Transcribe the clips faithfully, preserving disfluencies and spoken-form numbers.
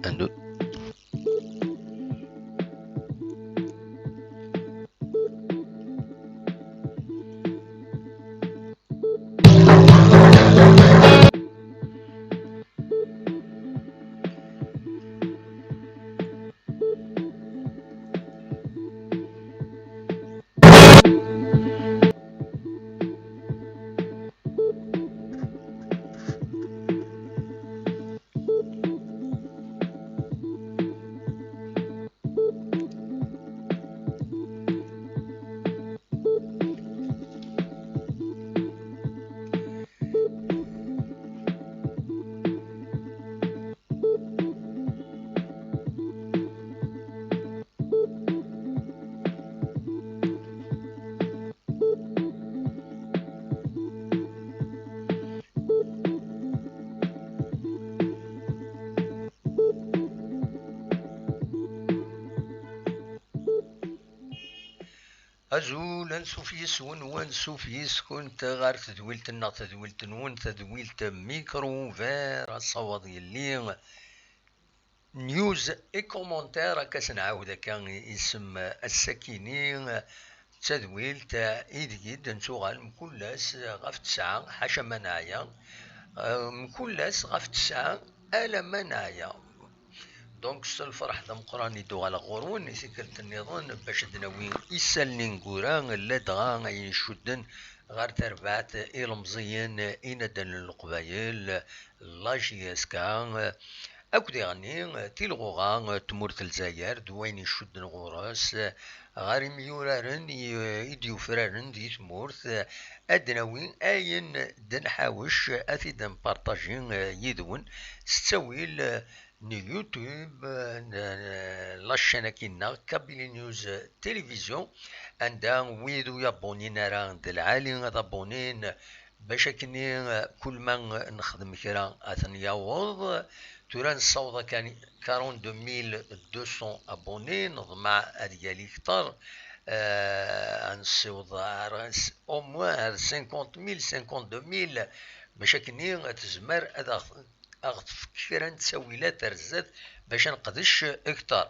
Un, deux. Azul, ansuf yes-wen, wansuf yes-kent ɣer tedwilt-nneɣ, tadwilt-nwen, tadwilt Micro Ouvert, asawaḍ yelli. News et commentaires, akka s-nɛawed akka isem ass-akini, d tadwilt ideg i d-nettuɣal mkul ass ɣef tesɛa, ḥaca ma neɛya, eh, mkul ass ɣef tesɛa, alamma neɛya. Donc, s lferḥ d ameqqran i d-uɣaleɣ ɣur-wen i tikkelt nniḍen bac ad d-nawi isallen ineggura, ladɣa ayen icudden ɣer terbaɛt ilemẓiyen, inaddalen n Leqbayel, la J S K, akked iɣenni, tilɣuɣa n tmurt n Lezzayer d wayen icudden ɣur-s, ɣer imyuraren i, i d-yufraren di tmurt, ad d-nawi ayen d-nḥawec, ad t-id-npartaji yid-wen s ttawil n YouTube, n, n la chaîne-agi-nneɣ, Kabylie News Télévision, anda wid ur yabunin ara d lɛali ad abunin, bac akkenni, eh, kul ma nexdem kra ad ten-yaweḍ. Tura nessaweḍ akan quarante-deux mille deux cents abonnés, neḍmeɛ ad yali kter, eh, ad nessiweḍ ar, au moins ar cinquante mille, cinquante-deux mille, bac akkenni ad tezmer ad aɣ-, ad aɣ-tefk kra n ttawilat ar zdat bac ad neqdec kter.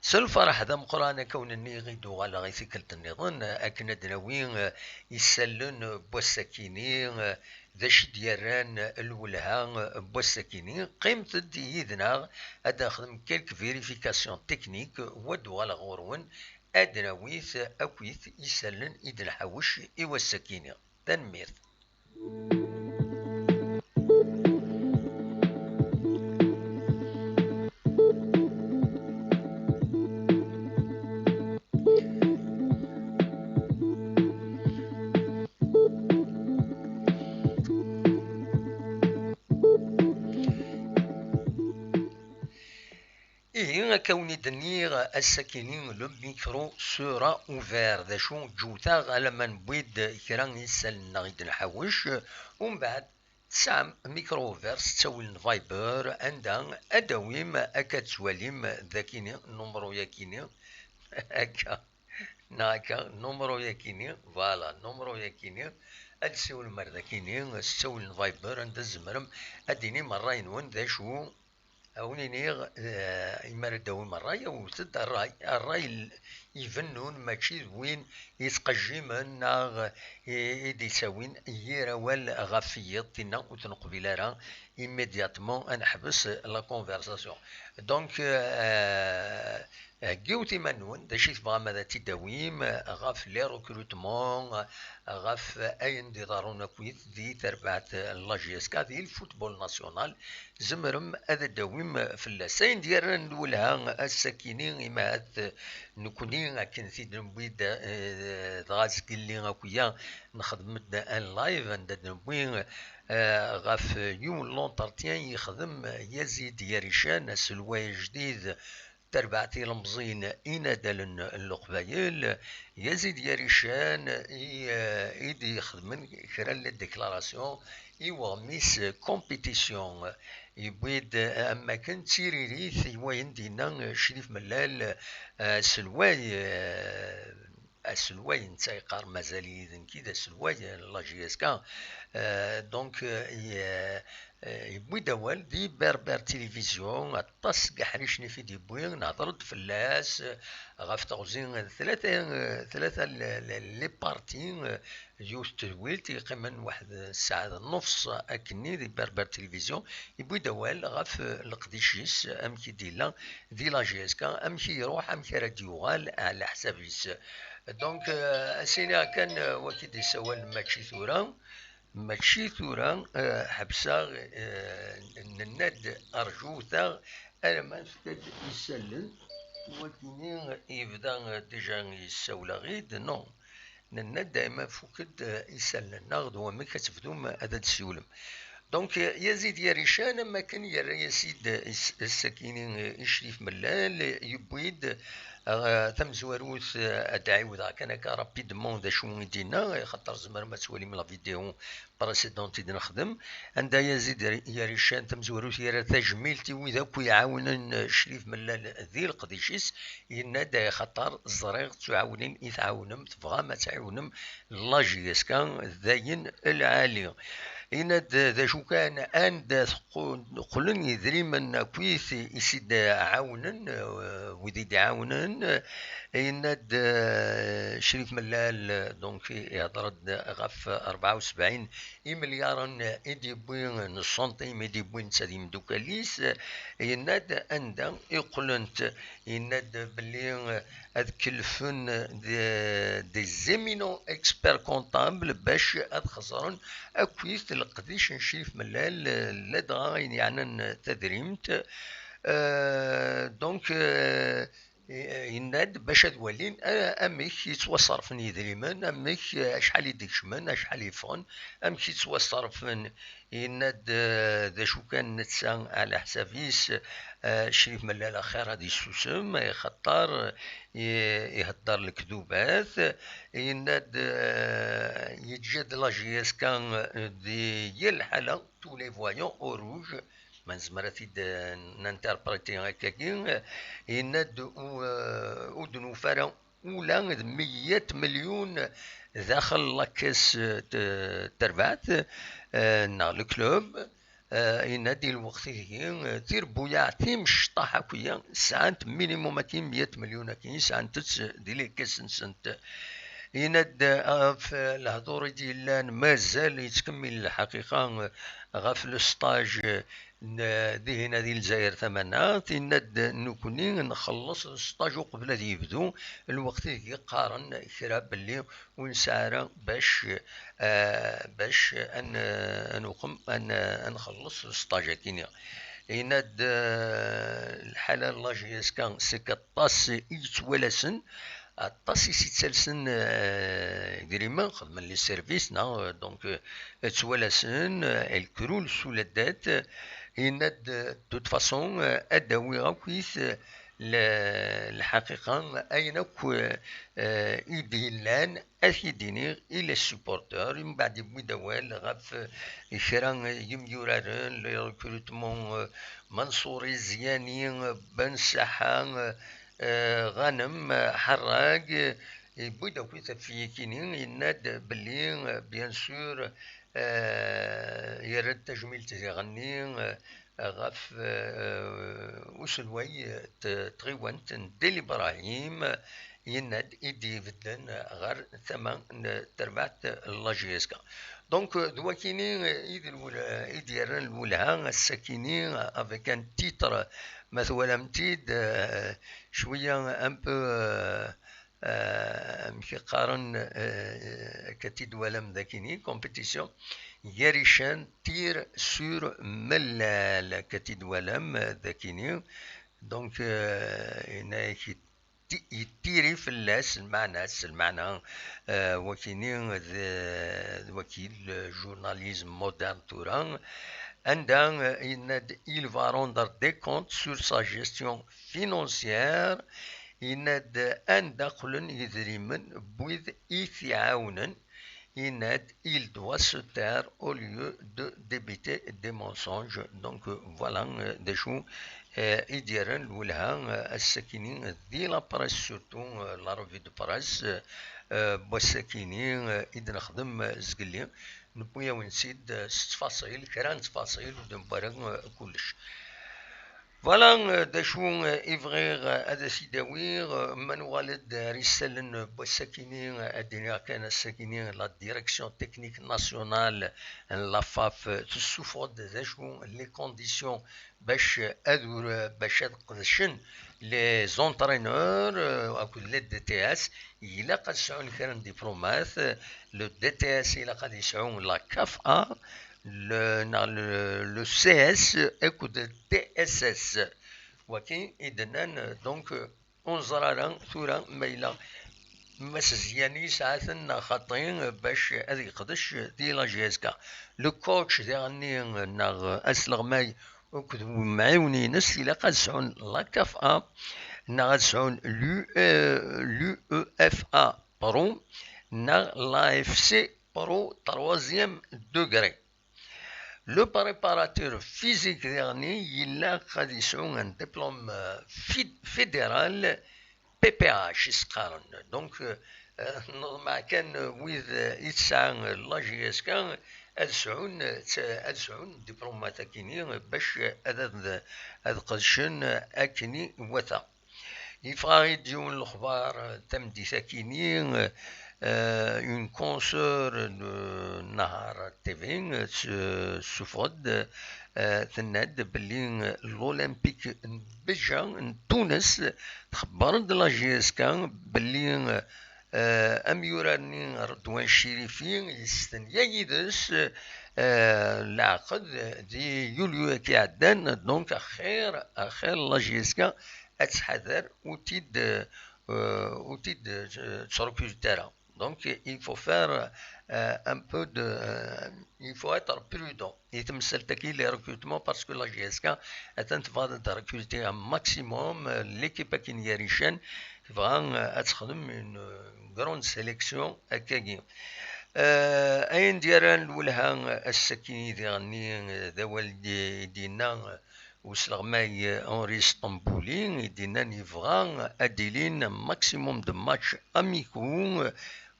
S lferḥ d ameqqran akka wen-nniɣ i d-uɣaleɣ i tikkelt nniḍen akken ad d-nawi, eh, isallen n wass-akini, eh, d acu i d-yerran lwelha n wass-akini. Qqimet-d yid-neɣ ad nexdem quelques vérifications techniques, wa d-uɣaleɣ ɣur-wen ad d-nawi akk isallen i d-nḥawec i wass-akini. Tanemmirt. Ihi, akka wen-id-nniɣ, ass-akini, le micro sera ouvert. D acu, ǧǧewt-aɣ alamma newwi-d kra n yisallen-nneɣ i d-nḥawec, umbeɛd tesɛam micro ouvert s ttawil n Viber, anda ad d-tawim, akka ad tettwalim d akini, numru-yakini, akka, neɣ akka, numru-yakini, voilà, numru-yakini, ad d-tessiwlem ar dakini s ttawil n Viber, anda tzemrem ad d-tinim ṛṛay-nwen d acu. A wen-iniɣ, eh, imi ara d-tawim ṛṛay, awit-d ṛṛay, ṛṛay l-, ibennun, mačči d win yettqejjimen neɣ i, i d-yettawin yir awal ɣef yiḍ, tinna ur t-neqbil ara, immédiatement ad neḥbes la conversation. Donc, eh, heggiwet iman-nwen, d acu i tebɣam ad t-id-tawim ɣef les recrutements, ɣef ayen d-iḍerrun akkit di terbaɛt n la J S K, di le football national, tzemrem ad d-tawim fell-as. Ayen d-yerran lwelha ass-akini, imi ahat nekni akken t-id-newwi-d, eh, dɣa zgelli akk-ya nexdem-d un live anda d-newwi, eh, ɣef yiwen n l'entretien yexdem Yazid Yarican, aselway ajdid, terbaɛt ilemẓiyen inadalen n Leqbayel, Yazid Yarican i, eh, i d-ixedmen kra n les déclarations i weɣmis compétition. Yewwi-d, eh, am wakken d tiririt i wayen d-yenna, eh, Crif Mellal, eh, aselway, eh, aselway, netta yeqqar mazal-iyi d nekk i d aselway n la J S K. Euh, donc, euh, i- euh, yewwi-d awal di Berber Télévision, aṭas n yeḥricen i t-id-yewwi, nehder-d fell-as, euh, ɣef teɣzi, euh, tlata, euh, tlata l- l- les parties, euh, yiwet n tedwilt yeqqimen waḥed ssaɛa d nnefṣ akkenni di Berber Télévision, yewwi-d awal ɣef, euh, leqdic-is, amek i d-yella di la J S K, amek i iruḥ, amek ara d-yuɣal ɛla ḥsab-is. Donc, euh, a s-iniɣ kan, euh, wagi d-isawal mačči tura, mačči tura, euh, ḥebseɣ, euh, nenna-d rjut-aɣ alamma nefka-d isallen, wagini yebda, euh, déjà yessawel-aɣ-id, non. Nenna-d dayma fuked, euh, isallen-nneɣ d wamek ad tebdum ad d-tsiwlem. Donc, euh, Yazid Yarican, am wakken yerra-yas-id, euh, is- ass-akini, euh, i Crif Mellal, euh, yewwi-d, euh, tamezwarut, euh, ad d-ɛiwdeɣ kan akka rapidement d acu i d-yenna, axaṭer tzemrem ad twalim la vidéo précédente i d-nexdem, anda Yazid Yarican tamezwarut yerra tajmilt i wid akk iɛawnen, euh, Crif Mellal di leqdic-is, yenna-d, axaṭer ẓriɣ d tuɛawnin i tɛawnem, tebɣam ad tɛiwnem la J S K, d ayen lɛali. Yenna-d d acu kan, anda teqqu- qqlen yidrimen akkit i s-id-ɛawnen, euh, wid i d-ɛawnen. Yenna-d, euh, Crif Mellal, donc, ihedder-d ɣef rebɛa u sebɛin imelyaren i d-yewwi n ṣṣentim i d-yewwi netta d imeddukal-is. Yenna-d anda i qqlent, yenna-d belli ad kellfen de- des éminents experts comptables bac ad xeẓren akkit leqdic n Crif Mellal, ladɣa ayen yeɛnan tadrimt. Euh, donc, euh, yenna-d bac ad walin, euh, amek yettwaṣerfen yidrimen, amek, euh, acḥal i d-ikecmen, acḥal yeffɣen, amek yettwaṣerfen. Yenna-d, euh, d acu kan netta ɛla ḥsab-is, euh, Crif Mellal axir ad yessusem, axaṭer, euh, i- ihedder lekdubat. Yenna-d, euh, yeǧǧa-d la J S K, euh, di yal lḥala, tous les voyants au rouge, ma nezmer ad t-id-, euh, ninterpréti akkagi. Yenna-d u- euh, ur d-nufi ara ula d meyya n melyun daxel la caisse, euh, de- terbaɛt, euh, neɣ le club. Euh, yenna-d i lweqt-igi, euh, tirebbuyaɛ timecṭaḥ akk-ya sɛant minimum akkin meyya n melyun akkin, sɛant-tt di les caisses-nsent. Yenna-d, euh, ɣef lehdur i d-yellan, mazal yettkemmil lḥaqiqa, euh, ɣef le stage, euh, n- dihin di Lezzayer Tamaneɣt. Yenna-d, nekkni nxelleṣ le stage uqbel ad yebdu, lweqt-igi qqaren kra belli ur nesɛi ara bac, euh, bac ad n- ad nuqem, ad n- ad nxelleṣ le stage-agi-nni. Yenna-d, euh, lḥala n la J S K, c'est que aṭas i yettwalasen, aṭas i s-ittalsen, euh, idrimen, xedmen les services, neɣ, euh, donc, euh, ttwalasen, euh, elles croulent sous la dette. Yenna-d, euh, de toute façon, euh, ad d-awiɣ akkit, euh, le- lḥaqiqa, ayen akk, euh, euh, i d-yellan, ad t-id-iniɣ i les supporters. Mbeɛd yewwi-d awal ɣef, euh, kra n yimyuraren, le recrutement, euh, Mansouri, Ziani, euh, Ben Saḥa, euh, euh, Ghanem, euh, Ḥerrag, euh, yewwi-d akk ɣef wigi-nni, yenna-d belli, euh, bien sûr, euh, yerra-d tajmilt diɣenni, euh, ɣef, euh, uselway, euh, t- tɣiwant n Dil Ibrahim, yenna-d i d-ibedden ɣer tama n terbaɛt n la J S K. Donc, euh, d wakini, euh, i d lwel- euh, i d-yerran lwelha ass-akini, euh, avec un titre, ma twalam-t-id, euh, cwiya un peu, euh, euh, amek i qqaren, euh, akka t-id-twalam dakini, compétition, Yarican tire sur Mellal, akka t-id-twalam, euh, dakini. Donc, euh, yenna-yak yetti- yettiri fell-as, lmeɛna, s lmeɛna, euh, wakini d, d waki le journalisme moderne tura, anda, euh, yenna-d, il va rendre des comptes sur sa gestion financière, yenna-d anda qqlen yidrimen n wid i t-iɛawnen, yenna-d: il doit se taire au lieu de débiter des mensonges. Donc, euh, voilà, euh, d acu, euh, i d-yerran lwelha, euh, ass-akini di la presse, surtout, euh, la revue de presse, euh, euh, n wass-akini, euh, i d-nexdem, euh, zgelli, newwi-yawen-tt-id, euh, s ttfaṣil, kra n ttfaṣil ur d-newwi ara, euh, kullec. Voilà, euh, d acu, euh, i bɣiɣ, euh, ad as-id-awiɣ, euh, ma nuɣal-d ar isallen n wass-akini, euh, ad d-iniɣ kan ass-akini la Direction Technique Nationale n la FAF, euh, tessufeɣ-d d acu, les conditions bac ad ur-, bac ad qedcen les entraîneurs, euh, akked les D T S, ilaq ad sɛun kra n diplômat. Le D T S ilaq ad yesɛu la CAF A, le, neɣ le, le C S akked T S S. Waki i d-nnan, euh, donc, euh, ur neẓri ara tura ma yella Mass Ziani yesɛa-ten neɣ xaṭi, euh, bac ad yeqdec di la J S K. Le coach diɣenni, euh, neɣ, euh, asleɣmay akked wemɛiwen-ines ilaq ad sɛun la CAF A, neɣ ad sɛun l'U-, euh, l'U E F A Pro, neɣ l'A F C Pro troisième degré. Le préparateur physique diɣenni ilaq ad yesɛu un diplôme, euh, fi-, fédéral, P P H i s-qqaren. Donc, euh, euh, neḍmeɛ kan, euh, wid, euh, i tesɛa, euh, la J S K ad sɛun, euh, tt-, ad sɛun diplômat akini, euh, bac ad, ad, ad qedcen, euh, akken iwata. Yeffeɣ-aɣ-id yiwen n lexbar, euh, tameddit akini, euh, euh, une consoeur de Nahar T V, euh, tessufeɣ-d, euh, tenna-d belli, euh, l'Olympique n Béja n Tunes txebber-d la J S K belli, euh, euh, amyurar-nni Redwan Cirifi yestenya yid-s, euh, leɛqed di yulyu-agi iɛeddan, donc axir, axir la J S K ad tḥader ur t-id, euh, ur t-id, euh, tettrekruti ara. Donc, il faut faire, euh, un peu de, euh, il faut être prudent. I temsalt-agi, les recrutements, parce que la J S K atan tebɣa ad recruter un maximum, euh, l'équipe akin gar-icen, tebɣa, euh, ad texdem une, euh, grande sélection akkagi. Euh, ayen d-yerran lwelha, euh, ass-agi diɣenni, euh, d awal d-, d-yenna, euh, usleɣmay, euh, Henri Stambouli, i d-yennan yebɣa ad d-ilin maximum de matchs amicaux, euh,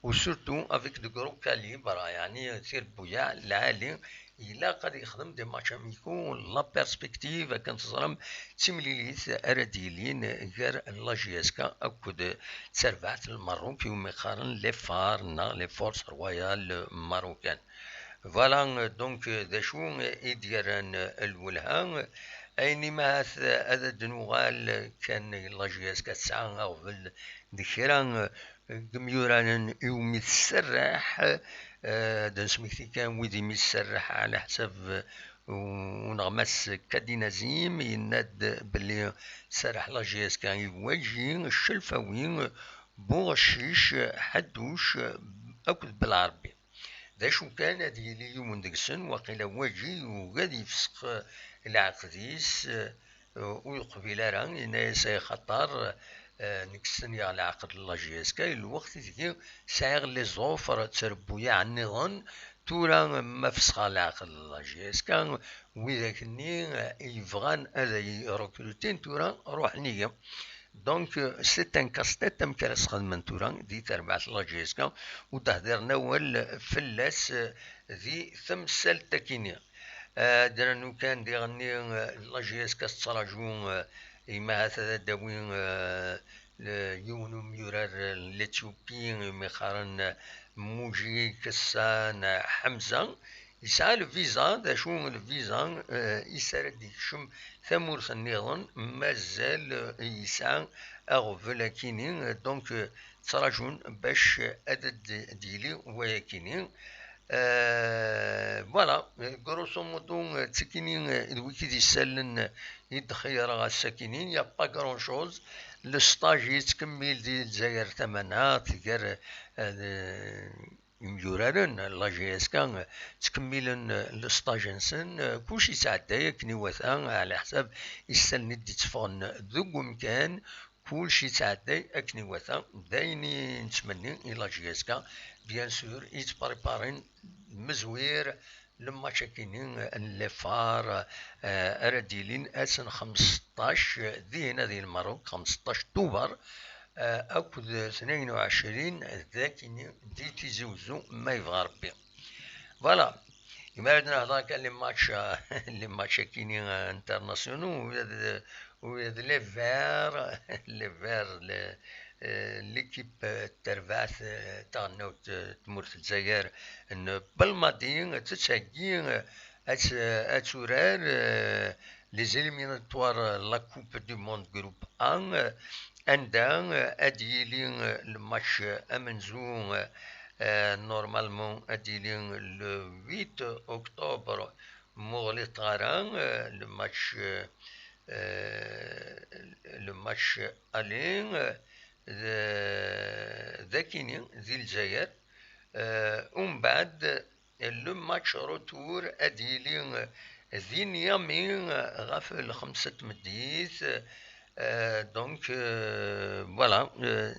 u surtout avec de gros calibres, yeɛni tirebbuyaɛ lɛali, ilaq ad yexdem des matchs amicaux, la perspective, akken teẓram, d timlilit ara d-yilin gar la J S K akked terbaɛt n Lmerruk, iwumi qqaren les FAR neɣ les Forces Royales Marocaines. Voilà, donc, d acu i d-yerran lwelha. Ayen imahat ad d-nuɣal kan, la J S K tesɛa aɣbel d kra n yimyuraren iwumi tserreḥ, eh, ad d-nesmekti kan wid imi tserreḥ ɛla ḥsab, eh, uneɣmas Kadi Nazim, yenna-d belli tserreḥ la J S K i Waji, Ccelfawi, Buɣeccic, Ḥadduc akked Belɛerbi. D acu kan, ad yili yiwen deg-sen, waqila Waji yugi ad yefsex, eh, leɛqed-is, eh, ur yeqbil ara, yenna-yas: "Ay axaṭer, eh, nekk stenyaɣ leɛqed n la J S K, lweqt ideg sɛiɣ les offres d trebbuyaɛ nniḍen, tura ma fesxeɣ leɛqed n la J S K, widak-nni, eh, yebɣan ad ay-rekrutin, tura ruḥen-iyi." Donc, euh, c'est un casse-tête, amek ara sxedmen tura di terbaɛt n la J S K, ur d-hdiren awal fell-as, euh, di temsalt-akini. Euh, ad d-nernu kan diɣenni, euh, la J S K tettraǧu, euh, imahat ad d-tawi, euh, le-, yiwen umyurar, euh, n l'Éthiopie, umi qqaren, euh, Muji Kessan, euh, Hamza. Yesɛa lviza. D acu lviza, eh, is ara d-ikcem tamurt nniḍen? Mazal, eh, yesɛa aɣbel akini, eh, donc, eh, ttraǧun bac, eh, ad d-, d-yili wayakini. Eh, voilà, eh, grosso modo, eh, d tikini, eh, d wiki d isallen, eh, i d-xeyyreɣ ass-akini. Il n'y a pas grand-chose. Le stage yettkemmil di Lezzayer Tamaneɣt, gar, eh, imyuraren n la J S K ttkemmilen le stage-nsen, kullec yettɛedday akken iwata, ɛla ḥsab isallen i d-itteffɣen deg umkan, Kullec yettɛedday akken iwata, d ayen i nettmenni i la J S K. Bien sûr, yettpariparin mezwir le match-akini n l'effar, eh, ara d-yilin ass n xmesṭac dinna di Lmerruk, xmesṭac Tubeṛ, eh, akked tnayen u ɛecrin dakini di Tizi Uzzu, ma yebɣa Rebbi. Voilà. Imi ara d-nehḍer kan les matchs, euh, les matchs-akini, euh, internationaux, ula d, ula d les Verts, les Verts, le, euh, l'équipe, euh, n terbaɛt, euh, taɣelnawt, euh, n tmurt n Lezzayer n Belmadi, tettheggi, euh, ad t-, ad turar, euh, les éliminatoires, euh, la Coupe du Monde groupe A, euh, anda, euh, ad d-yili, euh, le match, euh, amenzu, euh, euh, normalement ad d-yili le huit octobre, ma ur ɣliḍeɣ ara, euh, le match, euh, euh, le match aller, euh, d, d akini di Lezzayer. Euh, umbeɛd, le match retour ad d-yili, euh, di Niamey, euh, ɣef lxemsa n tmeddit. Euh, donc, euh, voilà, euh,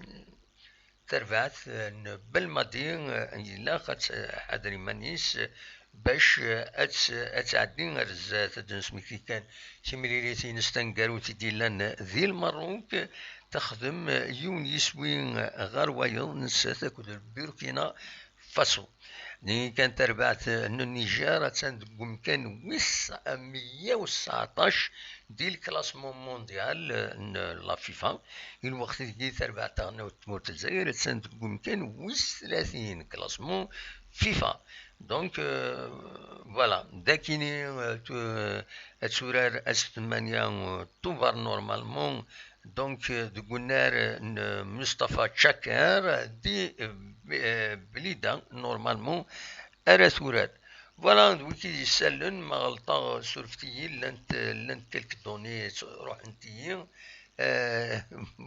tarbaɛt, euh, n Belmadi, euh, ilaq ad tḥader iman-is, euh, bac, euh, ad tt-, ad tɛeddi ar zdat. Ad d-nesmekti kan timlilit-ines taneggarut i d-yellan di Lmerruk, texdem, euh, yiwen yiswi, euh, ɣer wayeḍ, nettat akked Burkina Faso. Nini kan tarbaɛt n Niger attan deg umkan wis meyya u tseɛṭac di le classement mondial n la FIFA. I lweqt-agi tarbaɛt taɣelnawt n tmurt n Lezzayer attan deg umkan wis tlatin classement FIFA. Donc, euh, voilà, dakini, euh, tu-, ad turar ass n tmanya, euh, Tubeṛ normalement, donc, euh, deg unnar, euh, n Mustafa Chaker, di, euh, Blida, normalement, ara turar. Voilà, d wiki d-yessallen, ma ɣelṭeɣ, surfet-iyi, llant, llant quelques données ruḥent-iyi. Euh,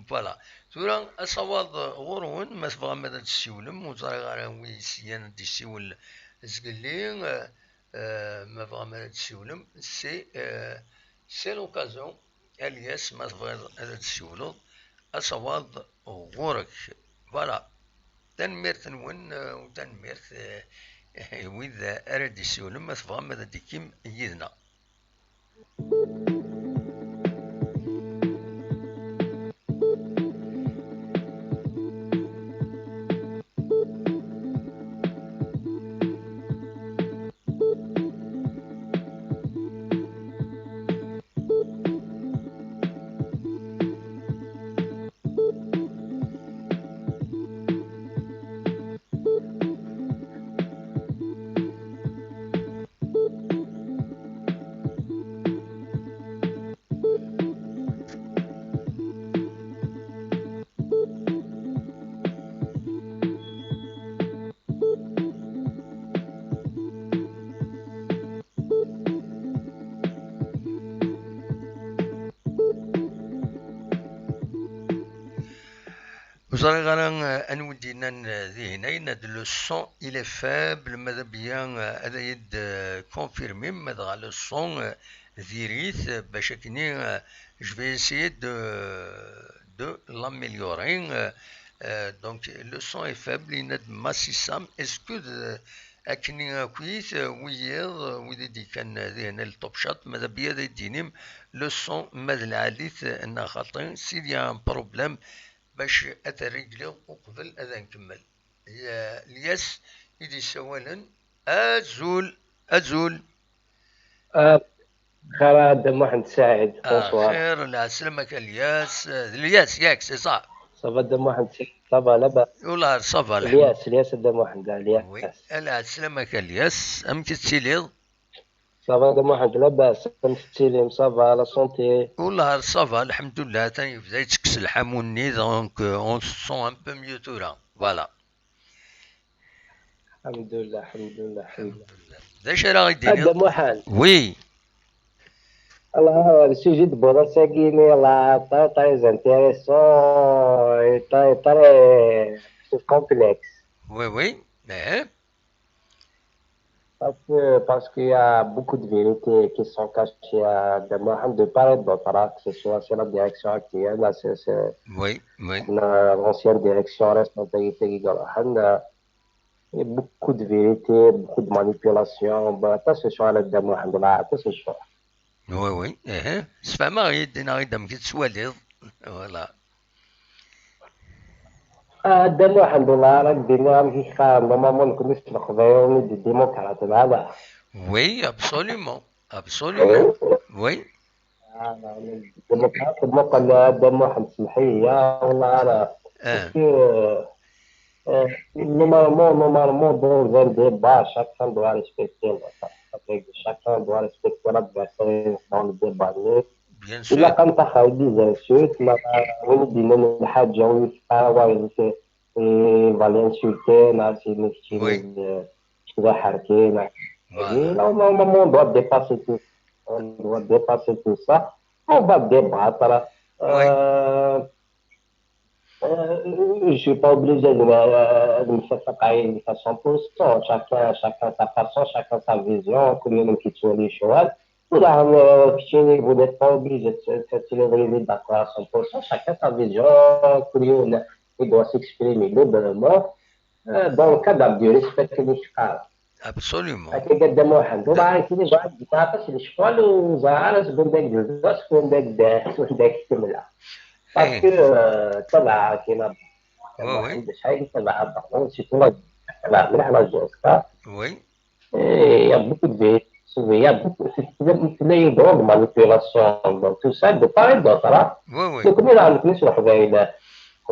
voilà. Tura, asawaḍ ɣur-wen, ma tebɣam ad d-tessiwlem, ur ẓriɣ ara wi syan ad d-yessiwel zgelli, euh, euh, ma tebɣam ad d-tessiwlem, c'est, euh, c'est l'occasion. Alyas, ma tebɣiḍ ad d-tessiwleḍ, asawaḍ ɣur-k. Voilà. Tanemmirt-nwen, euh, u tanemmirt, euh, i wid ara d-yessiwlen, ma tebɣam ad d-tekkim yid-neɣ. Ur ẓriɣ ara, eh, anwa i d-yennan, eh, dihin ayen, le son il est faible, ma d abya, eh, ad iyi-d, eh, confirmim, ma dɣa le son, eh, diri-t, eh, bac akkenni, eh, je vais essayer de, de l'améliorer, eh, eh, donc le son est faible, yenna-d Massi Sam, est-ce que d, akkenni akkit, eh, wiyiḍ, eh, wid i d-ikkan, eh, dihin le Top Shot, ma d abya ad iyi-d-yinim le son ma d lɛali-t, eh, neɣ xaṭi, s'il y a un problème, bac ad t-rregliɣ uqbel ad nkemmel. Lyas i d-yessawalen. Azul, azul. Ah, xir a Dda Muḥend Saɛid, bonsoir. Xir, lɛeslama-k a Lyas. D Lyas, yak, c'est ça. Ça va Dda Muḥend Saɛid, ça va, labas. Wallah, ça va, Lyas, Lyas a Dda Muḥend, ah, Lyas. Oui, lɛeslama-k a Lyas. Amek i tettiliḍ? Ça va Dda Muḥend, labas, amek tettilim, ça va, la santé? Wallah, ça va, lḥemdullah, atan yebda yettekkes lḥamu-nni, donc, euh, on se sent un peu mieux tura, voilà. Lḥemdullah, lḥemdullah, lḥemdullah. D acu ara ɣ-id-tiniḍ? A Dda Muḥend. Oui. Allah, le sujet de Boras-agi, mais là, très, très intéressant et très, très complexe. Oui, oui. Eh. Parce que, parce qu'il y a beaucoup de vérités qui sont cachées à Dda Mohamed de part et d'autre, hein, que ce soit sur la direction actuelle, là, c'est, c'est, Oui, oui. la- l'ancienne direction responsabilité qui il y a beaucoup de vérités, beaucoup de manipulations. Bah, attention à Dda Mohamed, là, attention. Oui, oui. Eh, sfehmeɣ-iyi-d, yenna-yi-d amek i tettwaliḍ. Voilà. Ah, Dda Mohamed, والله راك ديما مش خام، normalement نكون نسمع خضيروني دي ديمقراط، هذا. Oui, absolument. Absolument. Oui. ديمقراط، مقل Dda Mohamed، سمح لي، والله أنا. Eh. Parce que, euh, euh, normalement, normalement, dans un débat, chacun doit respecter l'autre. Chacun doit respecter l'adversaire dans le débat. Mais Bien إلا sûr. كان تاخذ des insultes، ما وين دينا الحاجة وين تقاوى، وين ت-، إيه، va l'insulter، ما سي نفسي، Oui. آه، شي ذا حركي، ما. Voilà. Non, non, non, on doit dépasser tout. On doit dépasser tout ça. On va débattre. Oui. Euh, euh, je suis pas obligé de me, de me faire à cent pour cent. Chacun, chacun sa façon, chacun sa vision. Comme nous qui sont les choix. Voilà, euh, كاينين, vous n'êtes pas obligé de se, de se trouver d'accord à cent pour cent. Chacun sa vision. كل يوم, il doit s'exprimer librement. Euh, dans le cadre du respect que les Absolument. هكا قد واحد وبعد كذا بعد تعرفش الشغل وزعرس قندك جوزاس قندك ده قندك كملة. Parce que, euh, طلع كيما Oui, oui. عندك شيء تبع الضغط، c'est tout. تبع من على الجوز. Oui. Il y a beaucoup de, il y a beaucoup, c'est une grande manipulation dans tout ça, de part et d'autre, hein. Oui, oui. Donc, nous, là, nous, sur Hubei, là,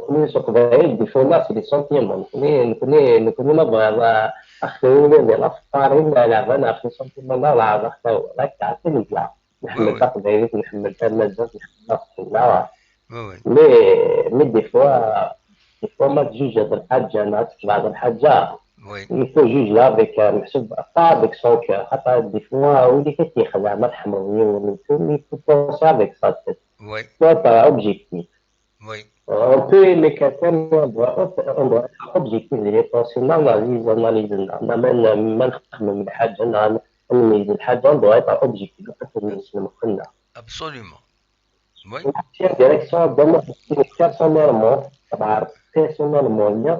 nous, sur Hubei, des fois, là, c'est des sentiments. Nous, nous, nous, nous, nous, voilà, après, nous, nous, la farine, la vanne, après, sentiment, là, la, la, la, la, la, la, la, Oui, oui. نحمل تقديرك، نحمل تمازيغ، نحمل الناس كلها. Oui, oui. Mais, mais des fois, des fois, ما تجوج هاد الحاجة، أنا عرفت بعض الحاجة. Oui. Il faut juger avec, euh, محسوب، pas avec son cœur. حتى des fois, ولي كتيخدع، ما تحمل يوم، il faut, il faut penser avec sa tête. Oui. Faut être objectif. Oui. On peut aimer quelqu'un, mais on doit, on doit être objectif. Les pensées, non, non, ils analysent, non, non, mais, mais, mais, mais, الحاجة، non, non, mais الحاجة، on doit être objectif. Absolument. Oui. L'ancienne direction de moi, personnellement, personnellement,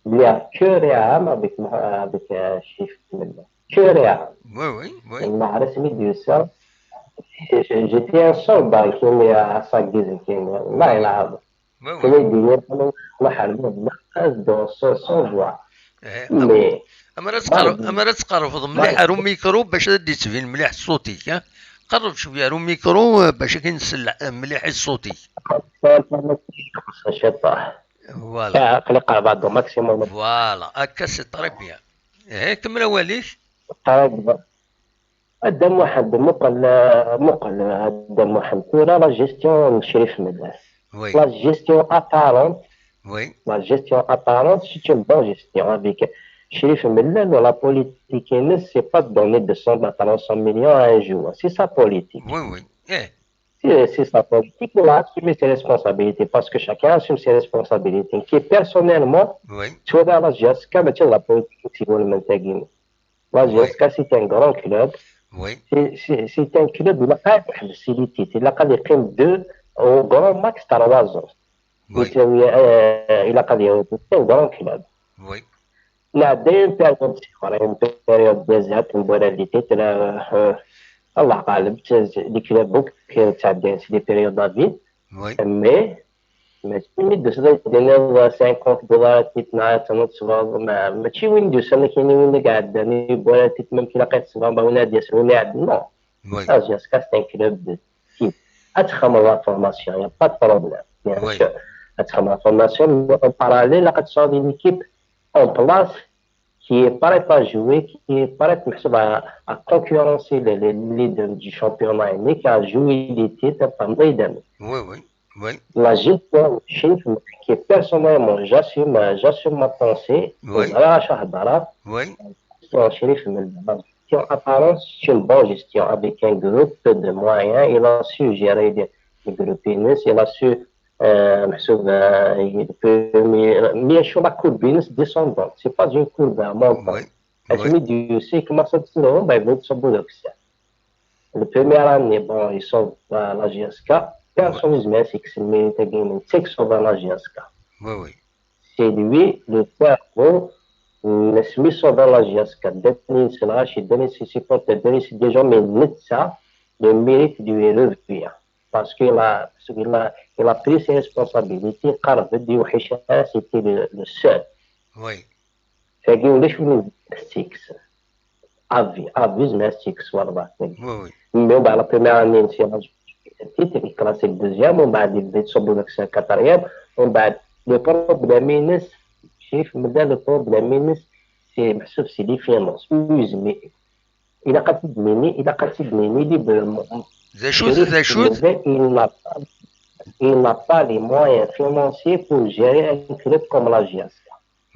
il y a que Réham avec, avec, euh, Chérif Mella. Que Réham. Oui, oui, oui. ما عرفت مين ديال ça. J'étais un soldat كيما ساكيز كيما. والله العظيم. Oui, oui. كيما يدير أنا ما حرمت ما قاس دون سون سون فوا. Eh, Mais أما راه تقرب، أما راه تقرب مليح على الميكرو باش غادي تبين مليح صوتك، ها؟ قرب شوية على الميكرو باش كاين نسمع مليح صوتك. شطاح. Voilà. قلق على بعض maximum. Voilà. هكا c'est très bien. إيه، كمل أواليك. قريب. Dda Mohamed, مقل، مقل Dda Mohamed. Pour la gestion de Chérif Mella. Oui. La gestion apparente, Oui. la gestion apparente, c'est une bonne gestion avec Chérif Mella, la politique, c'est pas de donner deux cents à trois cents millions à un joueur. C'est sa politique. Oui, oui. Eh, C'est c'est sa politique, il a assumé ses responsabilités parce que chacun assume ses responsabilités. Qui personnellement, oui. tu vois, la J S K, mais tu vois, la politique, c'est vraiment تاعي. La J S K, c'est un grand club. Oui. C'est c'est- c'est un club, il a pas de facilité. Il a pas des primes de au grand max trois ans. Oui. C'est euh, il a pas des c'est un grand club. Oui. نعدي une période صغيرة، une période ديال زهقت من بولا لي تيت، آه، الله غالب، تز- les clubs كاين تعدي des périodes de vie. Oui. Mais ماشي ملي دوز دينا cinquante دولار تيت نهار تنوض صباح، ما- ماشي وين دوز، انا كاين وين قاعد داني بولا تيت ممكن لقيت صباح وين هادي سويني عاد، non. Oui. Ça, jusqu'à c'est un club de qui اتخمم la formation, il n'y a pas de problème, bien Oui. sûr. اتخمم la formation, mais en parallèle, la une équipe en place qui est prête à jouer, qui est prête محسوب à, à concurrencer les, les leaders du championnat, mais qui a joué des titres pendant des années. Oui, oui. Oui. La gestion, Chérif, qui est personnellement, j'assume, j'assume ma pensée. Oui. Voilà, شهدرة. Oui. Gestion, Chérif, la gestion apparente, c'est une bonne gestion avec un groupe de moyens. Il a su gérer des, des groupes, il a su, euh, محسوب, euh, il peut, mais, mais sur la courbe descendante, c'est pas une courbe montante. Oui. Asmi d-yusi, commence ad ttnuɣen, bah, yebda yettṣubbu d akessar. Le premier année, bon, il sauve, euh, la J S K. Personne ne se met à s'exprimer, c'est qui sauve la J S K. Oui, oui. C'est lui le cerveau, nesmi sauve la J S K. Denis Rachid, Denis ses supporters, Denis des gens, mais netta, le mérite lui revient. Parce qu'il a, il a, il a pris ses responsabilités, Carve du Hichara, c'était le, le seul. Oui. Tagi ulac win yezmer ad tt-yekkes. Avi, Avi yezmer ad tt-yekkes wallah. Oui, oui. Mais on va la première année, c'est le titre, il classe deuxième, on va dire, il sauve le quatrième, on va, le problème, c'est, le problème, c'est, c'est les finances. Ur yezmir. Ilaq ad t-id-nini, ilaq ad t-id-nini librement. D acu-t, d acu-t? Il n'a pas, il n'a pas les moyens financiers pour gérer un club comme la J S K.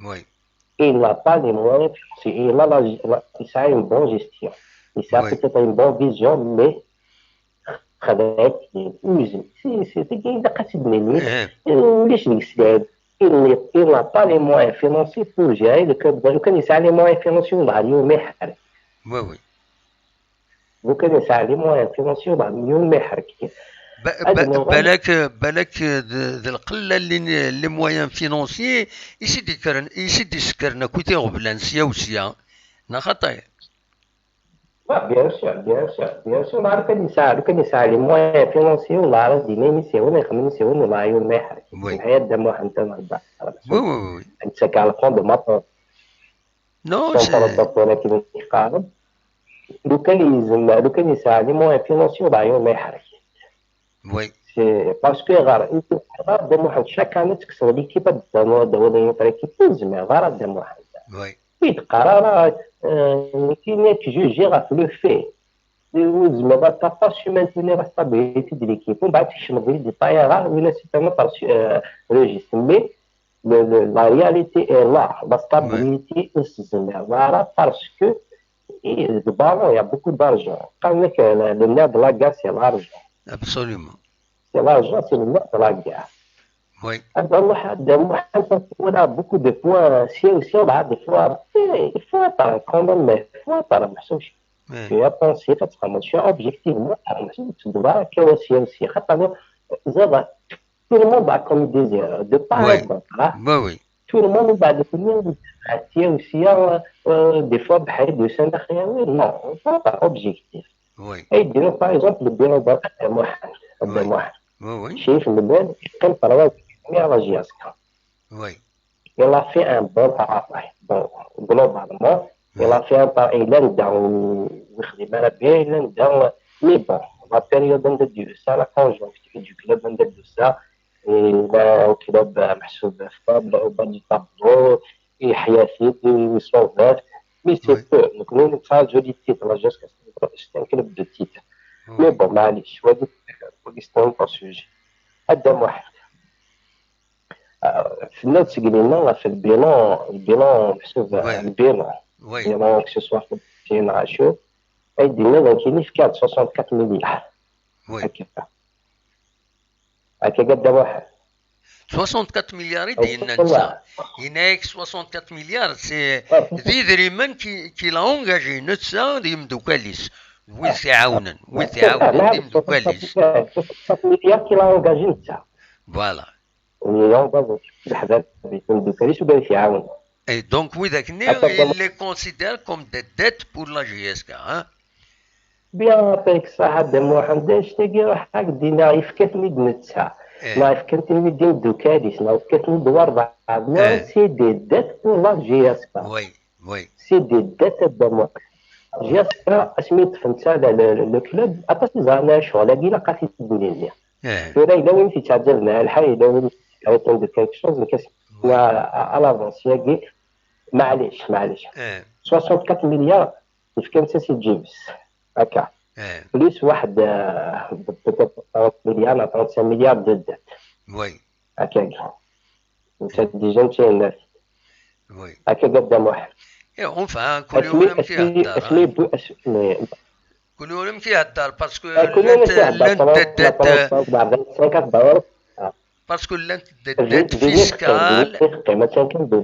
Oui. Il n'a pas les moyens financiers. Il a la, la, il a une bonne gestion. Il a Oui. Peut-être une bonne vision, mais خذت les usines. C'est, c'est, c'est, ilaq ad t-id-nini. Eh, Ulac deg-s lɛib. Il n'est, il n'a pas les moyens financiers pour gérer le club. لو كان يسعى les moyens financiers, والله اليوم ما يحرك. oui, oui. لو كان يسعى les moyens financiers, والله اليوم ما يحرك. Ba- Ad ba- nuɣal- Balak, balak d, d lqella n les moyens financiers i s-id-ikkren, i s-id-isekkren akk tiɣeblan sya u sya. Neɣ xaṭi? Ah, bien sûr, bien sûr, bien sûr. لو كان يسعى, لو كان يسعى les moyens financiers, والله راه ديما يسيون يخمم يسيون والله اليوم ما يحرك. Oui. الحياة دا محمد تنهضر. Oui, oui, oui, oui. انت كالفون دو ماتور. Non, c'est... ولكن يقارب. لو كان يلزم, لو كان يسعى les moyens financiers, والله اليوم ما يحرك. Oui, C'est parce que غير, غير دا محمد chaque année تكسر l'équipe, دا محمد ولا ينفع l'équipe, تلزم غير دا محمد. oui. يتقرا راه, آه, كاين ياك جوجي غير في لو في. وزعما ما تقدرش maintenir la stabilité de l'équipe. ومن بعد تكشم غير دي طايره ولا c'est un autre, آه, registre. Mais le, le, la réalité est là. La stabilité est là parce que, et, le ballon, il y a beaucoup d'argent. قال لك le nerf de la guerre, c'est l'argent. Absolument. C'est l'argent, c'est le nerf de la guerre. Oui. هذا واحد, واحد, on a beaucoup de points, c'est aussi, on a des fois, il faut être quand même, il faut être محسوب. Eh, Tu as pensé, tu as pensé objectivement, tu dois que aussi, aussi, خاطر زعما, tout le monde a commis des erreurs, de part Oui. et d'autre, hein. oui, oui. Tout le monde va devenir aussi, euh, euh, des fois, بحال de scène, non, faut être objectif. Oui. Et dire, par exemple, le bureau de Mohamed, Oui. Mohamed. Oui, oui. شايف مازال يقيم trois à la J S K. Oui. Il a fait un bon travail. Bon, globalement, il a fait un travail. Il a dans, mais bon, la période de ça, la conjoncture du club de ça, et un club, euh, محسوب faible au bas du tableau, et حياتي, et sauvé. Mais c'est Oui. Peu. Donc, nous, ça, je dis titre, là, jusqu'à c'est un club de titre. Mais Oui. Bon, معليش, هذا, c'est un autre sujet. هذا واحد. آه، في النوت سقلينا في البيلون، البيلون محسوب Oui. البيلون، Oui. البيلون que ce soit في الدين عاشور، اي دينا ذاكيني في كانت soixante-quatre milliards. Oui. هكا، هكا قد واحد. Soixante-quatre milliards i d-yenna netta. Yenna-yak soixante-quatre milliards, c'est d idrimen qui, qui l'a engagé netta d yimeddukal-is. Wid t-iɛawnen, wid t-iɛawnen d yimeddukal-is. Soixante-quatre milliards qu'il a engagé netta. Voilà. Il a engagé, leḥbab, d yimeddukal-is, u d iɛawen. Et donc, widak-nni, Attends, il les considère comme des dettes pour la J S K, hein? Bien, avec ça, هذا محمد, اشتاقي راح هاك دينا يفكتني بنتها. Eh, ما يفكتني دين دوكاليس، ما يفكتني دوار بعض. Eh. C'est des dettes pour la J S K. oui, oui. C'est des dettes de moi. J S K, اسمي تفهمت على le, le, le club, après c'est زعما شغل هاكي لا قاتي الدنيا. Eh, ولا إلا وين تيتعجبنا الحال، إلا وين تيتعجبنا de quelque chose, mais كاس à l'avance ياكي. معليش، معليش. eh, Soixante-quatre milliards, يفكر نتا سي جيمس. هكا. eh, Plus واحد, آه, peut-être trente milliards, non, trente-cinq milliards de dettes. oui, هكا هكا. انت déjà انت هنا. oui. هكا قدام واحد. Eh, enfin, كل يوم كيهدر, اسمي hein. بو اسمي. كل يوم كيهدر, parce que آه، كل يوم لانت, كيهدر. لانت ثلاثة، دات, أربعة، خمسة، أربعة، ثلاثة، أربعة. parce que لانت فهمت؟ دات فيسكال, قيمة كان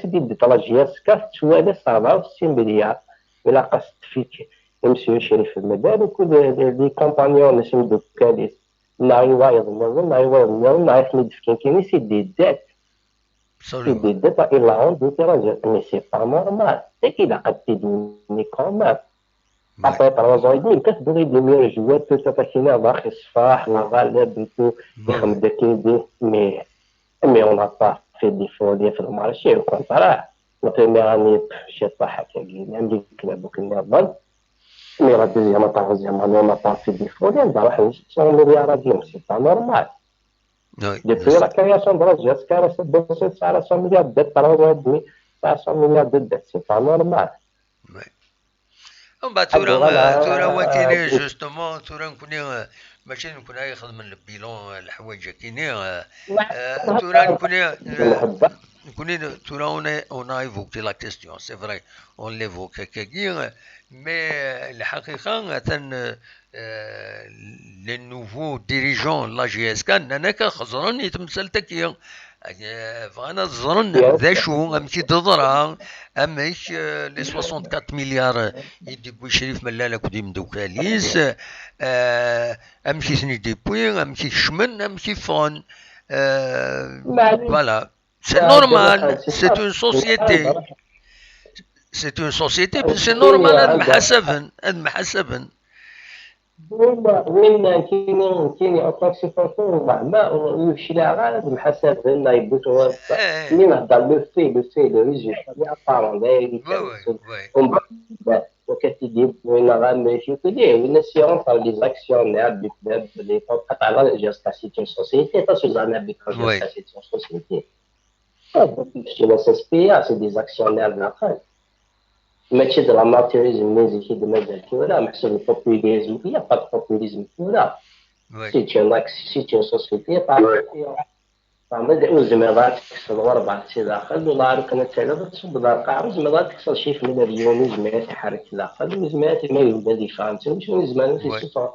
s-d-yedda la J S K tettwali s rbeɛa u sittin milliards. Ilaq ad s-tefk i Mesyu Crif Lmedani akked les compagnons-nnes imdukal-is, neɣ i wayeḍ nniḍen, neɣ i wayeḍ nniḍen, neɣ i ten-id-fkin kan i s-d-yeddan. I d-yedda, il a rendu terrain, mais c'est pas normal. Tagi ilaq ad t-id-nini quand même. Après trois ans et demi, peut-être des millions de joueurs, tout ça, qui n'a pas fait ça, la valeur de tout, ixdem-d akken i d-, mais, mais on n'a pas fait d'effort, il y a fait le marché, au contraire. La première année, je sais pas, même les clubs, aucune bonne. Mais la deuxième, la troisième année, on n'a pas fait d'effort, on va faire cent milliards à Dieu, c'est pas normal. Depuis la création de la J S K, c'est cent milliards de dettes, trois ans et demi, trois cents milliards de dettes, c'est pas normal. Umbeɛd tura, tura wakini, justement, tura nekni, mačči d nekni ay ixedmen le bilan, leḥwayeǧ akini, tura nekni, nekni tura on a, on a évoqué la question, c'est vrai, on l'évoque akkagi, mais lḥaqiqa atan les nouveaux dirigeants n la J S K nnan akka xeẓren i temsalt-agi. Bɣan ad ẓren d acu, amek i d-teḍra, amek les soixante-quatre milliards i d-yewwi Crif Mellal akked imeddukal-is, amek i ten-id-yewwi, amek i kecmen, amek i ffɣen. Voilà. C'est normal, c'est une société. C'est une société, c'est normal ad mḥasaben, ad mḥasaben. Win, win nekkini, nekkini, en tant que supporter, weɛma ur yecliɛ ara ad mḥasaben, neɣ yewwi-t wass. Mi nehder le fait, le fait, le résultat, mi apparent, d ayen kan. Umbeɛd, wakati d-yewwi neɣ amek, yukli, win as-iɣunfan les actionnaires du club, les propriétaires, jusqu'à c'est une société, pas seulement un arbitre, jusqu'à c'est une société. Kečč la S S P A, c'est des actionnaires daxel. Mačči d l'amateurisme n zik i d-mazal tura, meḥsub le populisme, il n'y a pas de populisme tura. C'est une, c'est une société par action. Ur tezmireḍ ad tekkseḍ ɣur-beɛd si daxel, wala aru kan ad taliḍ ad tṣubbeḍ ar lqaɛa, ur tezmireḍ ad tekkseḍ cif n milyun, ur yezmir ad t-iḥerrek daxel, ur yezmir ad t-, ma yebda di Fransa, ur yezmir ad t-yessufeɣ.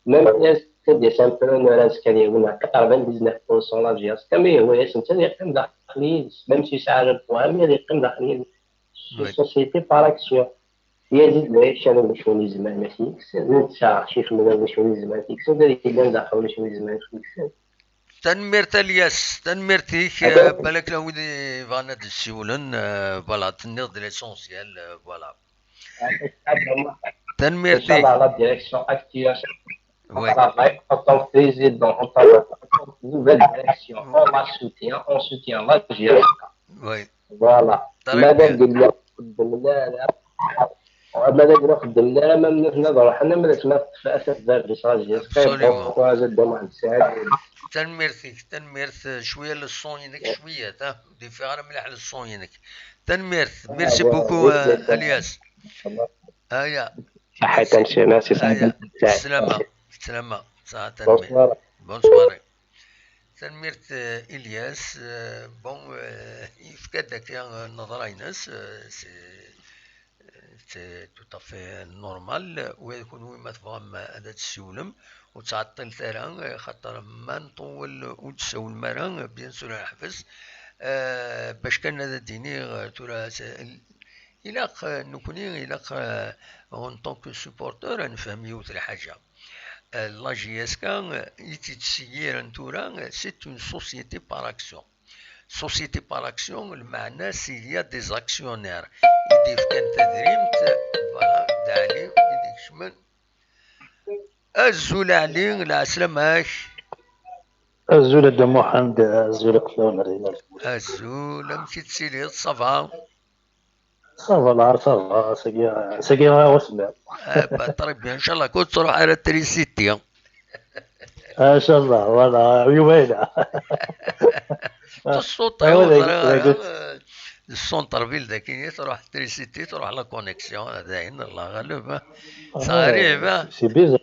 Même si c'est des simples, azekka ad yawi quatre-vingt-dix-neuf pour cent la J S K, ma yehwa-yas netta ad yeqqim daxel yid-s, même si yesɛa le pouvoir, mais ad yeqqim daxel yid-s. Une société par action. Yazid d acu n wacu n izemren ad t-yekksen, netta cif n wacu n izemren ad t-yekksen, d yellan daxel wacu n izemren ad t-yekksen. Tanemmirt a Lyas, tanemmirt-ik, balak llan wid yebɣan ad d-ssiwlen, voilà, tenniḍ-d l'essentiel, voilà. Tanemmirt-ik. Inchallah, la direction actuelle, oui, travaille en tant que président, en tant que nouvelle direction, on la soutient, on soutient la J S K. Oui. Voilà. Très bien. Madame Guillaume, xeddmen ara. Madame Guillaume, xeddmen ara, même nitni ad ruḥen, am d asma teṭṭef asaf Verdi Saji. Absolument. Pourquoi, Zedda Mohamed Said. Tanemmirt-ik, tanemmirt, eh, cwiya le son-inek, cwiya, ta, ur d-ifiɣ ara mliḥ le son-inek. Tanemmirt, merci beaucoup, eh, Elias. Aya. Saḥit, merci. Merci, saḥit. Aya. Salama, salama. Saɛa, tanemmirt. Bonne soirée. Tanemmirt, eh, Elias. Eh, bon, eh, yefka-d akka, eh, nnḍra-ines, eh, c'est, c'est tout à fait normal. Ula d kunwi ma tebɣam ad d-tessiwlem, ur ttɛeṭṭilet ara, eh, xaṭer ma nṭewwel ur d-tessawlem ara, eh, bien sûr, ad neḥbes. Eh, bac kan ad d-iniɣ, eh, tura, se-, ilaq, eh, nekkni, ilaq, eh, en tant que supporter, ad nefhem yiwet lḥaǧa. Eh, la J S K, eh, i tt-ittṣeyyiren tura, eh, c'est une société par action. Société par action, lmeɛna-s, il y a des actionnaires. I d-yefkan tadrimt, voilà, d Ɛli i d-ikecmen. Azul Ɛli, lɛeslama-k. Azul a Dda Muḥend, azul akk fell-awen, a Rinal. Azul, amek i tettiliḍ, ça va? Ça va, lɛar, ça va, sagi, sagi ɣer usemmiḍ. Eh, bah, très bien, inchallah, ur tettruḥ ara trisiti. Inchallah, voilà, yuba yella. Ṣṣut, ah, ur ẓriɣ ara, eh, le centre-ville dagi, truḥ trisiti, truḥ la connexion, d ayen, Allah ɣaleb, eh. Ah, c'est bizarre.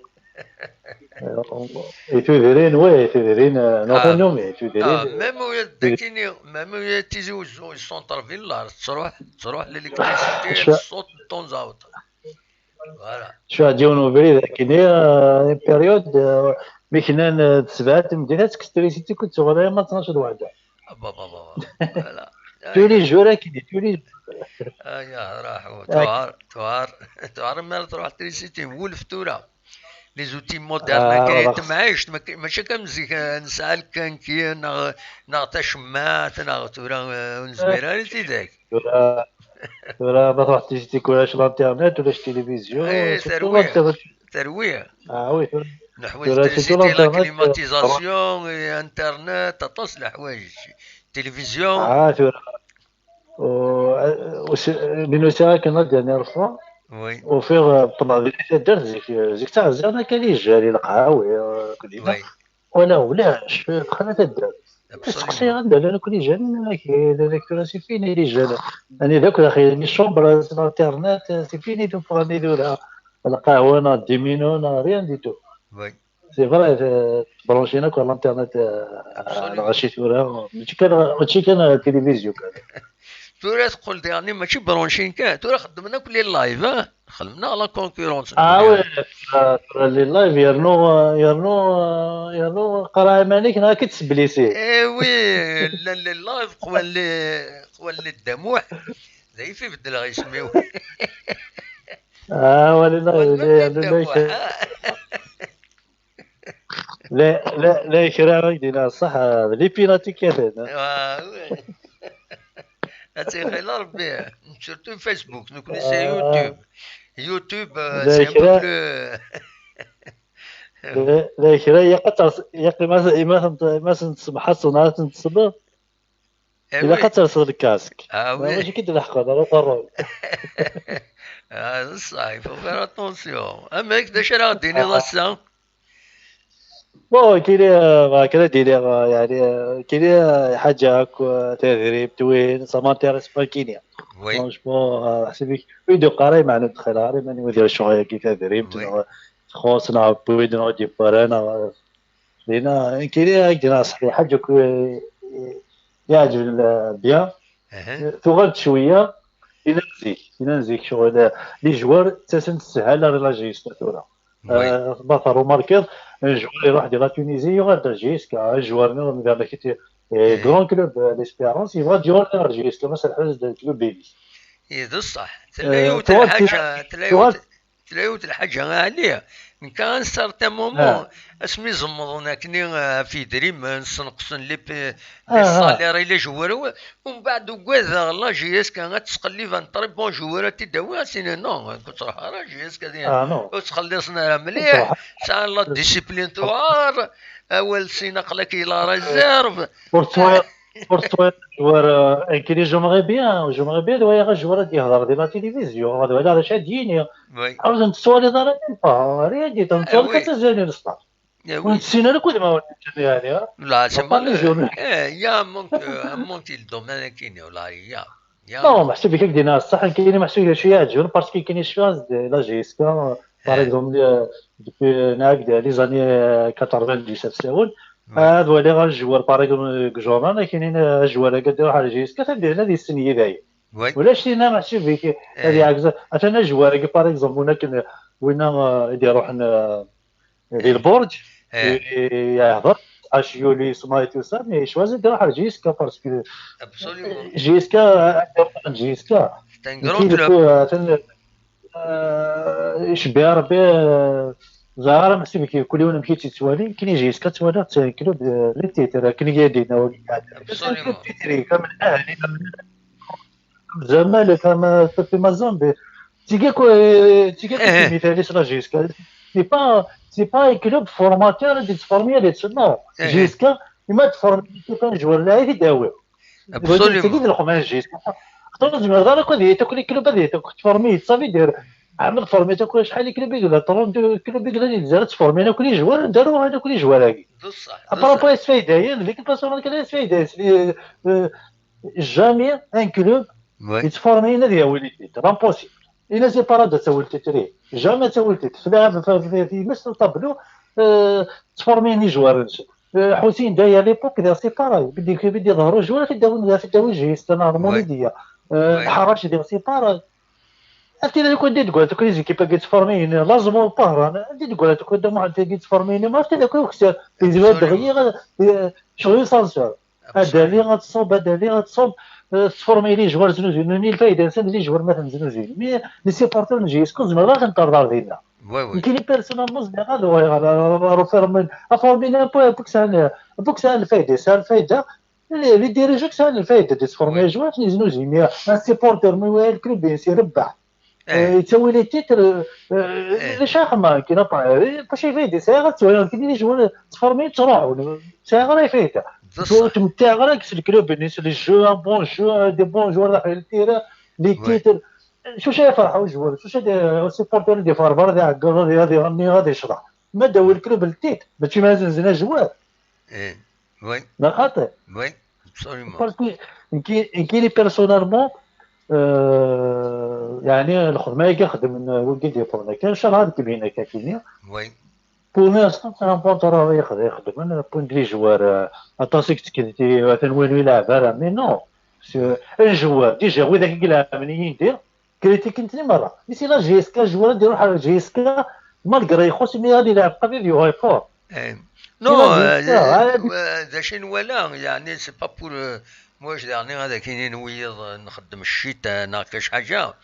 Eh, i tudrin, oui, i tudrin, eh, non, ah, tannumi, i tudrin. Ah, même ula d akini, même ula d Tizi Uzzu, centre-ville, là, tettruḥ, tettruḥ l'électricité, ṣṣut de temps à autre. Voilà. Cfiɣ-d yiwen ubrid akini, eh, une période, eh, mi knan, eh, d sebɛa temdina, tekkes trisiti, ur tuɣal ara ma tnac d waḥda. Ah, bah, bah, bah, bah. Voilà. Tous les jours akini, tous les jours. Ah, ya, raḥ, tuɛar, tuɛar, tuɛar, mi ara truḥ trisiti, wulef tura. Les outils modernes, ah, kra n temɛict, ma-, mačči akka am zik, eh, nesɛa lkanki, neɣ, neɣ tacemmaɛt, neɣ tura, eh, ur nezmir ara i tidak. Tura, tura ma truḥ trisiti ulac l'internet, ulac télévision, eh, surtout terwi, l'internet. Terwi. Ah oui, tura. Neḥwaǧ tura, surtout trisiti, la l'internet, climatisation, eh, internet, aṭas n leḥwayeǧ. Télévision. Ah, tura. U-, u-, s-, mi nusiɣ akken la dernière fois, oui, ufiɣ, eh, ṭṭleɣ di taddart zik, zik ttɛezziɣ akka les jeunes, i leqhawi, eh, akked yina. Oui. Wala ulac, texla taddart. Absolument. Seqsiɣ anda llan akk les jeunes, nnan-ak, eh, nnan-ak tura c'est fini les jeunes. Anida akk daxel, les chambres, l'internet, c'est fini, tuffɣa-nni tura. Lqahwa neɣ dimino neɣ rien du tout. Oui. C'est vrai, eh, branchina akk l'internet, eh, absolument, lɣaci tura, mačči kan, mačči kan, eh, télévision kan. Tura teqqel daɣen mačči branchine kan, tura xeddmen akk les lives, ah? Xedmen-aɣ la concurrence. Ah oui, tura, tura les lives yernu, eh, yernu, eh, yernu qra iman-ik neɣ ad k-id-sblisi. Eh oui, llan les lives, qwan les, qwan les ddamuḥ. D ayf i beddleɣ isem-iw. Ah, wala, la, qwan les ddamuḥ, ah. La, la, la kra i d-yenna ṣṣeḥ, d les pirates i kkaten, ah. Ah, oui. Ad tt-ixil Rebbi. Surtout Facebook, nekkni c'est, ah, YouTube. YouTube, euh, la, c'est un peu kra, plus. La, la kra, yaq ad ters-, yaq ma, ma, ma sen-tsemḥaṣeḍ, neɣ ad ten-tesleḍ. Eh oui. Ilaq ad terseḍ lkask. Ah oui. Mačči kan d leḥqen, ara terreḍ. Ah, d ṣṣeḥ, il faut faire attention. Amek, d acu ara ɣ-d-tiniḍ ass-a? Bon, kili, euh, bah, kra d-iniɣ, euh, yeɛni, euh, kili, euh, ḥaǧa akk, euh, tadrimt, win, ça m'intéresse pas kini. Oui. Franchement, euh, ḥsib-ik, ur d-iqqar ara, meɛna ur d-xila ara iman-iw di lecɣal-agi, tadrimt, oui, neɣ txuṣ, neɣ wwid, neɣ ur d-yewwi ara, neɣ, euh, dinna, kili, ak-d-iniɣ ṣṣeḥ, ḥaǧa akk, euh, yeɛǧeb, euh, bien. Aha. Tuɣal-d cwiya, ila zik, ila zik, ccɣel, les joueurs, ttasen-d ssehhala ar la J S K tura. Oui. Euh, ma terrumarkiḍ, un joueur iruḥ di la Tunisie, yuɣal-d ar J S K, un joueur nniḍen d amek i t-, eh, grand club, euh, l'Espérance, yebɣa ad yuɣal ar J S K, ma serḥez d club-inek. Eh, d ṣṣeḥ. Eh, tella yiwet tuɣal-d lḥaǧa, tella tuɣal-d yiwet, tella yiwet lḥaǧa, a Ɛli. Nekk, à un certain moment, ah, asmi zemmḍen akkenni, euh, ɣef yedrimen, ssenqsen les p-, les, ah, ah, salaires i les joueurs, umbeɛd ugadeɣ la J S K ad tesqellib un très bon joueur, ad t-id-tawi, ad s-inin non, ur ttruḥ ara J S K diɣen. Ah, non. Ur ttxelliṣen ara mliḥ, ur ttruḥ ara. Sɛan la discipline tuɣar, awal sin aql-ak i la réserve. Ur ttruḥ. Ur tettwaliḍ joueur, euh, nekkini j'aimerais bien, j'aimerais bien d wayeɣ joueur ad yehder di la télévision, ad waliɣ d acu ad d-yini. Ur ten-tettwaliḍ ara même pas, rien du tout, tettwaliḍ kan ttazzalen lesṭaf. Ur nessin ara akk udmawen-nsen, yeɛni, ha? Là, c'est pas les joueurs. Eh, il y a un manque, euh, un manque di le domaine-agi, là, il y a, il y a. Non, meḥsub-ik ak-d-yenna ṣṣeḥ, nekkini meḥsub-ik d acu yeɛǧben, parce que nekkini je suis de la J S K, par exemple, euh, depuis, euh, les années, euh, quatre-vingt-dix, ad waliɣ un joueur, par exemple, deg journal, nekkini un joueur-agi ad iruḥ ar J S K, ad d-, ad yessen yid-i. Ulac tinna meḥsub-ik ad yeɛgez. Atan un joueur-agi, par exemple, win akken, winna, euh, i d-iruḥen, euh, di lburǧ, i-, i-, yehder, H U L, Isma et tout ça, mais choisi de iruḥ ar J S K parce que J S K, euh, J S K, c'est un grand club. Atan, euh, icebbiɛ Rebbi, euh, ẓriɣ ara meḥsub-ik kul yiwen amek i tt-yettwali, nekkini J S K ttwaliɣ-tt club, euh, les titres, akken i d-yenna wagi. Absolument. Titres, comme Ahli, comme Zamalek, comme, euh, Mazembe. Tigi akk, euh, tigi akk, eh, eh, timital-is la J S K. C'est pas, c'est pas un club formateur ad yettformi ad yettsemma. Eh, eh. J S K, ima tformi kan joueur lɛib i d-awiɣ. Absolument. Tagi d lexma n J S K. Xaṭer ur tezmireḍ ara akk ad yetakk les clubs, ad yetakk tformi, ça veut dire, ɛemmed tformi akk acḥal n club i yella, trente club i yellan, yezmer ad tformi akk les joueurs, ad aruɣ akk les joueurs-agi. D ṣṣeḥ, d ṣṣeḥ. Apropos S F I D, yal dik façon kan S F I D, euh, jamais un club yettformi ad yawi les titres, impossible. Ina c'est pas rare ad tawi les titres, jamais ad tawi les titres. Tlaɛeb f, f, f, fi mes n tablu, euh, ttformi les joueurs-nsen. Euh, Ḥusin Day à l'époque, diɣ c'est pareil. Bidi, bidi ḍehru joueurs, ad t-id-awin, ad t-id-awin J S K, c'est normal, oui, diɣ. Euh, oui. Lḥarac, diɣ c'est pareil. Ad t-id-awin, ad t-id-awin, les équipes-agi ttformiyin, Lazmo, Pahran, ad t-id-awin, ad t-id-awin, ad t-id-awin, ma ad t-id-awin, ad t-id-awin, ad t-id-awin, ad t-id-awin, ad d-ali, ad tṣub, ad d-ali, ad tṣub, euh, ttformi les joueurs znuzuyen, ni lfayda-nsen, les joueurs ma ten-znuzuyen. Mais les supporters n J S K, ur zmireɣ ad ten-terḍeɣ dinna. Oui, oui. Nekkini personnellement, zmireɣ ad uɣaleɣ ar, ar, ar uformi, aformi-nni, un peu, un peu que ça, un peu que ça, lfayda, ça, lfayda. Les, les dirigeants que ça, lfayda, de tformer les joueurs, les znuzuyen. Mais un supporter, ma yewwi le club, irebbeḥ. Eh. Euh, yettawi les titres, euh, euh, eh, les chahma, qui n'a pas, euh, pas chez Fayda, c'est vrai, tu vois, qui les joueurs, tformi, ttruḥun, c'est vrai, Fayda. D ṣṣeḥ. Ur tmettiɛeḍ ara deg le club-nni, c'est le jeu, un bon jeu, des bons joueurs, les titres, les titres. Oui. Su cay ad ferḥeɣ i joueurs, su cay ad, supporter ad yeffeɣ ɣer berra, ad iɛeggeḍ, ad, ad iɣenni, ad yecḍeḥ. Ma d-awi le club les titres, mačči ma ad zenzen joueurs. Eh, oui. Neɣ xaṭi? Oui, absolument. Parce que nekki, nekkini personnellement, euh, yeɛni lxedma-agi xedmen wigi d-yewwḍen akka, ncallah ad kemmlen akka kini. Oui. Pour l'instant, c'est un bon travail i xed-, i xedmen, point de vue joueur, euh, aṭas i yettkelti, atan win ur ilɛeb ara, mais non. C'est un joueur, déjà, widak i ilɛeben yid-i, kritiken-ten merra. Mais c'est la J S K, joueur ad iruḥ ar J S K, malgré ixuṣ, imi ad ilɛeb qrib yuɣal fort. Eh. Non, euh, euh, d acu i nwala, yeɛni, c'est pas pour, euh, moi, je dernier, ad ak-inin wiyiḍ, euh, nxeddem ccita, euh, neɣ kac ḥaǧa.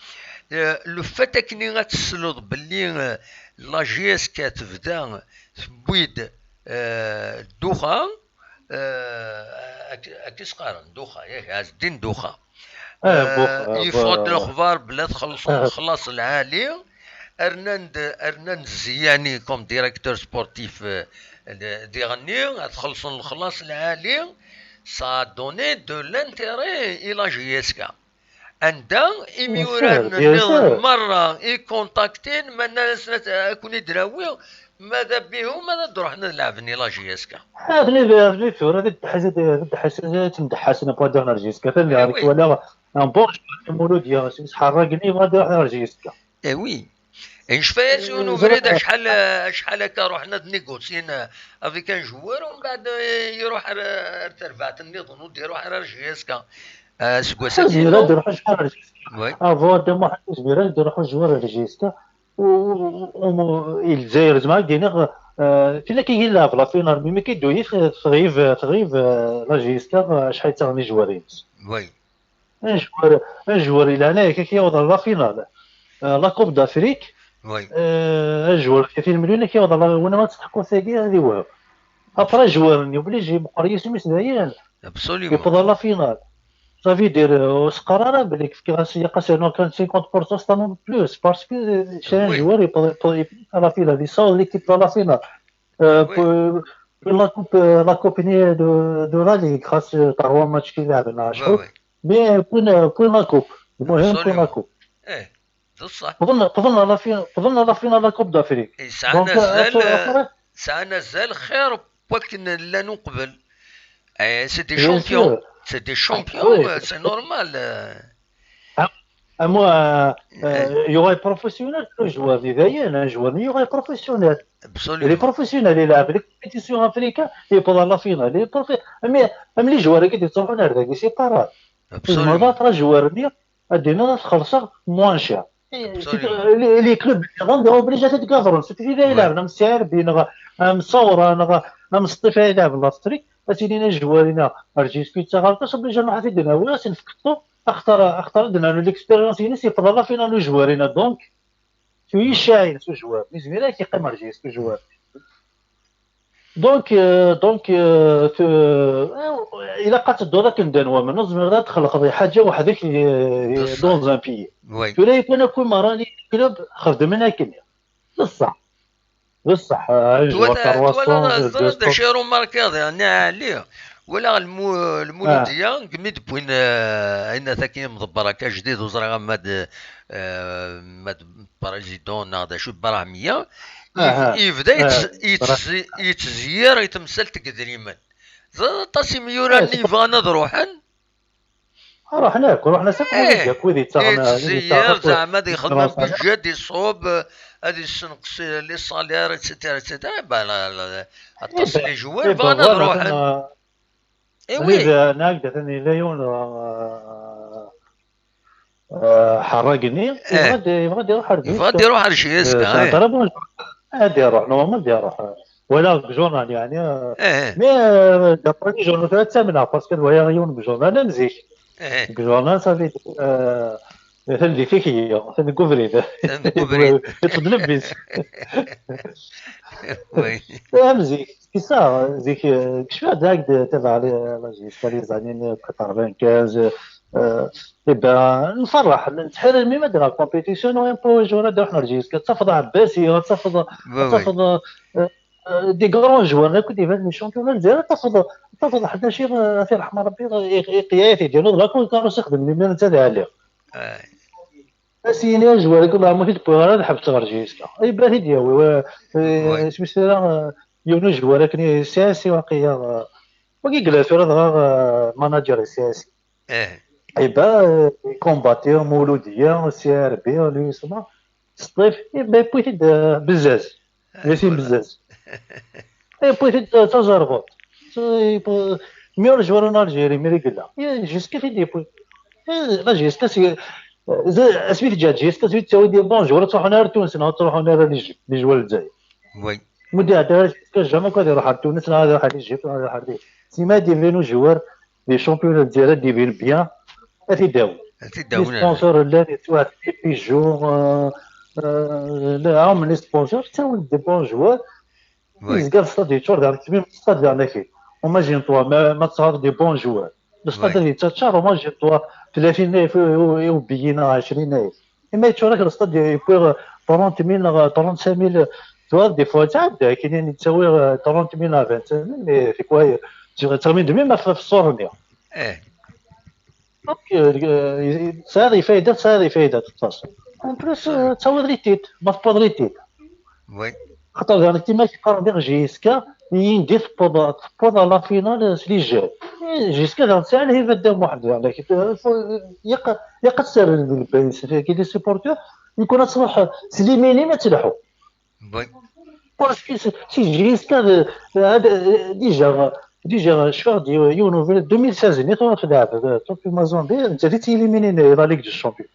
Euh, le fait akkenni ad tesleḍ belli, euh, la J S K tebda, tewwi-d, euh, dduxa, euh, ak-, akken s-qqaren, dduxa, yak, Ɛezdin Dduxa. Eh, euh, yeffeɣ-d lexbar bla txellṣen lexlaṣ lɛali, rnan-d, rnan-d Ziyani comme directeur sportif, euh, d-, diɣenni, ad xellṣen lexlaṣ lɛali, ça a donné de l'intérêt i la J S K. Anda imyuran nniḍen merra i kontaktin, ma nnan-asen ad, ad ken-id-nawi, ma d abihum, ma d ad d-ruḥen ad lɛeben i la J S K. Atni, atni tura, d ddḥis, d ddḥis, d temdeḥḥasin n Poids J S K. Atan, eh, twalaɣ un bon joueur, Mulud, yesḥerragen, yebɣa ad iruḥ ɣer J S K. Eh oui. Ncfa-yas yiwen ubrid, acḥal, acḥal akka ruḥen ad négocien avec un joueur, umbeɛd, eh, iruḥ ar, ar terbaɛt nniḍen, ur d-iruḥ ara ar J S K. Eh, seg wass-agi, yezmer ad iruḥ acḥal ar J S K. Oui. Avant Adda Muḥend, yezmer ad iruḥ joueur ar J S K. U, u, u, i Lezzayer, zemreɣ ad d-iniɣ, eh, tin akka i yelɛeb la finale, mi mi k-id-uyi, tɣib, tɣib, eh, la J S K, eh, acḥal ttaɣen ijwar-ines. Oui. Un joueur, un joueur, i leɛnaya-k, ak yaweḍ ɣer la finale. Eh, la Coupe d'Afrique, oui, eh, un joueur, kif ilmelyun, ak yaweḍ ɣer la, win ma teḥkuḍ tagi, ad iwehhem. Après, joueur-nni, obligé, meqqer yisem-is dayen. Absolument. Yewweḍ ɣer la finale. Ça veut dire, euh, ur s-qqar ara belli fkiɣ-as, yaqas yernu kan cinquante pour cent, c'est un homme de plus, parce que, euh, c'est un joueur, il peut, il peut, il peut à la finale, il sort l'équipe à la finale. Euh, oui. Pour, Pour la coupe, euh, la coupe ni de, de la Ligue, خاص trois matchs كي لعبنا شهور. Mais pour, pour la coupe. المهم pour la coupe. ايه، بصح. قبلنا قبلنا la finale قبلنا la finale la Coupe d'Afrique. سعنا زال سعنا زال خير وقت لا نقبل. C'est des champions. C'est des champions, c'est normal. Moi, il y aurait professionnel, le joueur, il y aurait professionnel. Il est professionnel, il a les compétitions africaines, il est pendant la finale, il est professionnel. Mais les joueurs qui sont en Arabie, c'est pas grave. Absolument. Trois joueurs, mais à des noms, moins cher. Les clubs, ils sont obligés de gagner. C'est une idée là, même Serbie, même Saoura, même Stéphane, même l'Afrique. Parce que les joueurs, ils ont un risque de s'agarrer, obligé de faire des نوية, c'est une أختار أختار دنا l'expérience هنا سي فضل فينا لو جوار هنا donc شوية شاين سو جوار مزميرا كي قمر جي سو جوار donc donc إلا قات الدورة كندان ومن نظم غير تخلق ذي حاجة وحدك dans un pays. ولا يكون كل مرة لي club خدمنا كنيا بصح بصح تولا شي روماركي يعني عليه ولا المولوديه كمي دبوين عندنا ثاكي مضبره كجديد وزرا ماد ماد بريزيدون هذا شو براهميه يبدا يتزير يتمثل تقدريما طاسي ميورا نيفا انا روحن رحنا كون رحنا ساكن هذيك كويدي تاعنا يتزير زعما دي خدمه بيجي دي صوب هذه السنقص لي صالير اتسيتيرا اتسيتيرا با لا لا عطاس لي جوار بغانا نروح اي وي انا هكذا ثاني لا يون حرقني يبغى يروح يروح على شي اسكا غادي يروح نورمال غادي يروح ولا جورنال يعني. ايه مي دابا جورنال ثلاث ساعات منها باسكو الويا يون بجورنال مزيك. ايه جورنال صافي. ثلدي فيك هي ثلدي كوفريد كوفريد يطلب لبس. وي مزيك كيسا زيك كشفي هذاك تبع لي لاجيستا لي زانين quatre-vingt-quinze. إبا نفرح نتحرر مي ما درا كومبيتيسيون وين بو جورا دو حنا رجيس كتفض عباسي تفض تفض دي غران جوار كنت يبان لي شامبيون الجزائر تفض تفض حدا شي في رحمه ربي قيايتي ديالو لا كون كانوا يخدم لي مير نتا عليه. اسيني جوار كل ما كنت بغا نحبس غير جيسكا اي بلاتي دياوي سميتها يونو جوار كني سياسي واقيلا وكي جلس ولا دغا ماناجر سياسي. ايه ايبا كومباتي مولوديه سي ار بي لو سما سطيف ايبا بويتي بزاز ياسين بزاز اي بويتي تزرغوت ميور جوار اون الجيري ميري قلا جيسكا في دي بوي لا جيسكا سي اسمي جات جيسكا سي تساوي دي بون جوار تروحوا نهار تونس نهار تروحوا نهار لي جوار الجزائر. وي مدي هذا جيسكا جامي كان يروح على تونس نهار يروح على ايجيبت نهار يروح على سيما ديفينو جوار لي شامبيون الجزائر ديفين بيان. اتي داون اتي داون سبونسور لا نيتوات بيجو. لا عام لي سبونسور حتى ولد دي بون جوار. يزقى الستاد يتشور دار كتبين الستاد دار ناكي. وما جين طوا ما تصاب دي بون جوار الستاد اللي تشار وما جين طوا ثلاثين نايف وبينا عشرين نايف. اما يتشور لك الستاد يبوي trente mille trente-cinq mille. توا دي فوا تعدى كاينين يتساوي trente mille à vingt-cinq mille mais في كواي تغمين دمي ما في الصور هنا. ايه دونك تساعد فايده تساعد فايده تتصل. اون بليس تساوي ريتيت ما تبوض ريتيت. وي خاطر دابا كيما كيقارن بين جيسكا يندي تبوض تبوض لا فينال سلي جاي. جيسكا دابا تساعد هي بدا واحد يعني يق يق تسال البيس كي دي سيبورتور يكون تصلح سليميني ما تلحو. وي باسكو سي جيسكا هذا ديجا ديجا شهر دي يونيو ألفين وستطاش ني تروح تلعب توكيو مازوندي انت اللي تيليميني لا ليغ دو شامبيون.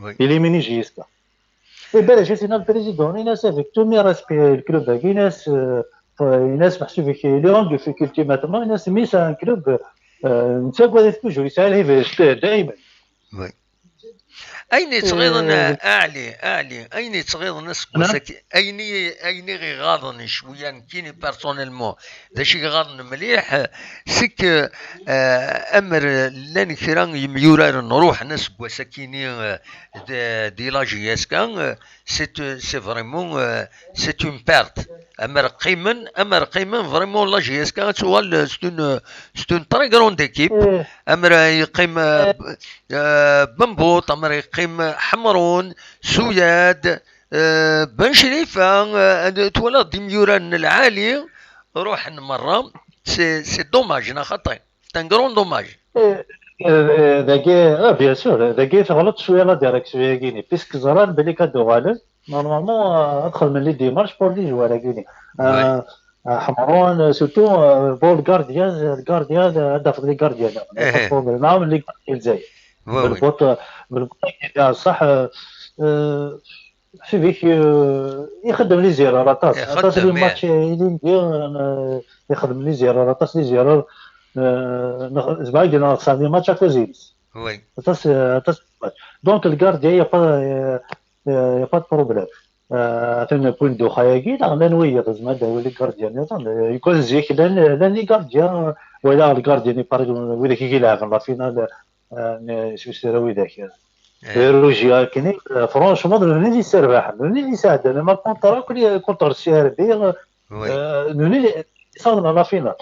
وي ايليميني جيسكا. اي بالك جيتينا البريزيدون ايناس افيك تو مي ريسبي الكلوب هاك ايناس ايناس محسوب كي لي اون ديفيكولتي ماتما ايناس مي سا ان كلوب. انت كوا توجور يسال هي دائما. وي Ayen yettɣiḍen, eh, a Ɛli, a Ɛli, ayen yettɣiḍen aseggas-agi, ayen i, ayen i ɣ-iɣaḍen cwiya nekkini personnellement, d acu i ɣ-iɣaḍen mliḥ, c'est que, eh, amer llan kra n yemyuraren ruḥen aseggas-akini, eh, d, di la J S K, eh, c'est, c'est vraiment, eh, c'est une perte. Amer qqimen, amer qqimen, vraiment la J S K ad tuɣal, eh, c'est une, c'est une très grande équipe. Amer yeqqim, eh, eh, Bembuṭ, amer yeqqim Ḥemrun, Suyad, eh, Ben Crifa, eh, twalaḍ d imyuran n lɛali, ruḥen merra. C'est, c'est dommage, neɣ xaṭi? C'est un grand dommage. Eh, eh, eh, dagi, ah, bien sûr, dagi teɣleḍ cwiya la direction-agi-ni, puisque ẓran belli ad d-uɣalen, normalement, eh, ad xedmen les démarches pour les joueurs-agi-ni. Eh, eh, Ḥemrun, eh, surtout, eh, bon, le gardien, le gardien, eh, ad d-tafeḍ les gardiens, eh, pas de problème. Nɛawen les gardiens n Lezzayer. Oui, oui. Belbuṭ, eh, Belbuṭ, eh, ṣṣeḥ, eh, eh, Sidi-k, eh, ixeddem les erreurs aṭas. Aṭas les matchs, eh, ilindi, eh, ixeddem les erreurs, aṭas les erreurs, eh, neɣ, zebɛa i yenɣa tesɛa les matchs à cause-ines. Oui. Aṭas, eh, aṭas les matchs. Donc, le gardien, y a pas, eh, eh, y a pas de problème. Eh, atan point d'eau-agi, neɣ llan wiyaḍ, zma d awal i gardiens-nniḍen. Eh, yukan zik, llan, llan les gardiens, eh, wala le gardien, par exemple, widak i ilɛben la finale, eh, n Swisra widak. Eh. Rugia akken, eh, franchement, d nutni i d-yesserbaḥen, d nutni i d-yesɛeddan, ama contre akk, contre C R B, eh, d nutni i d-yessawḍen à la finale.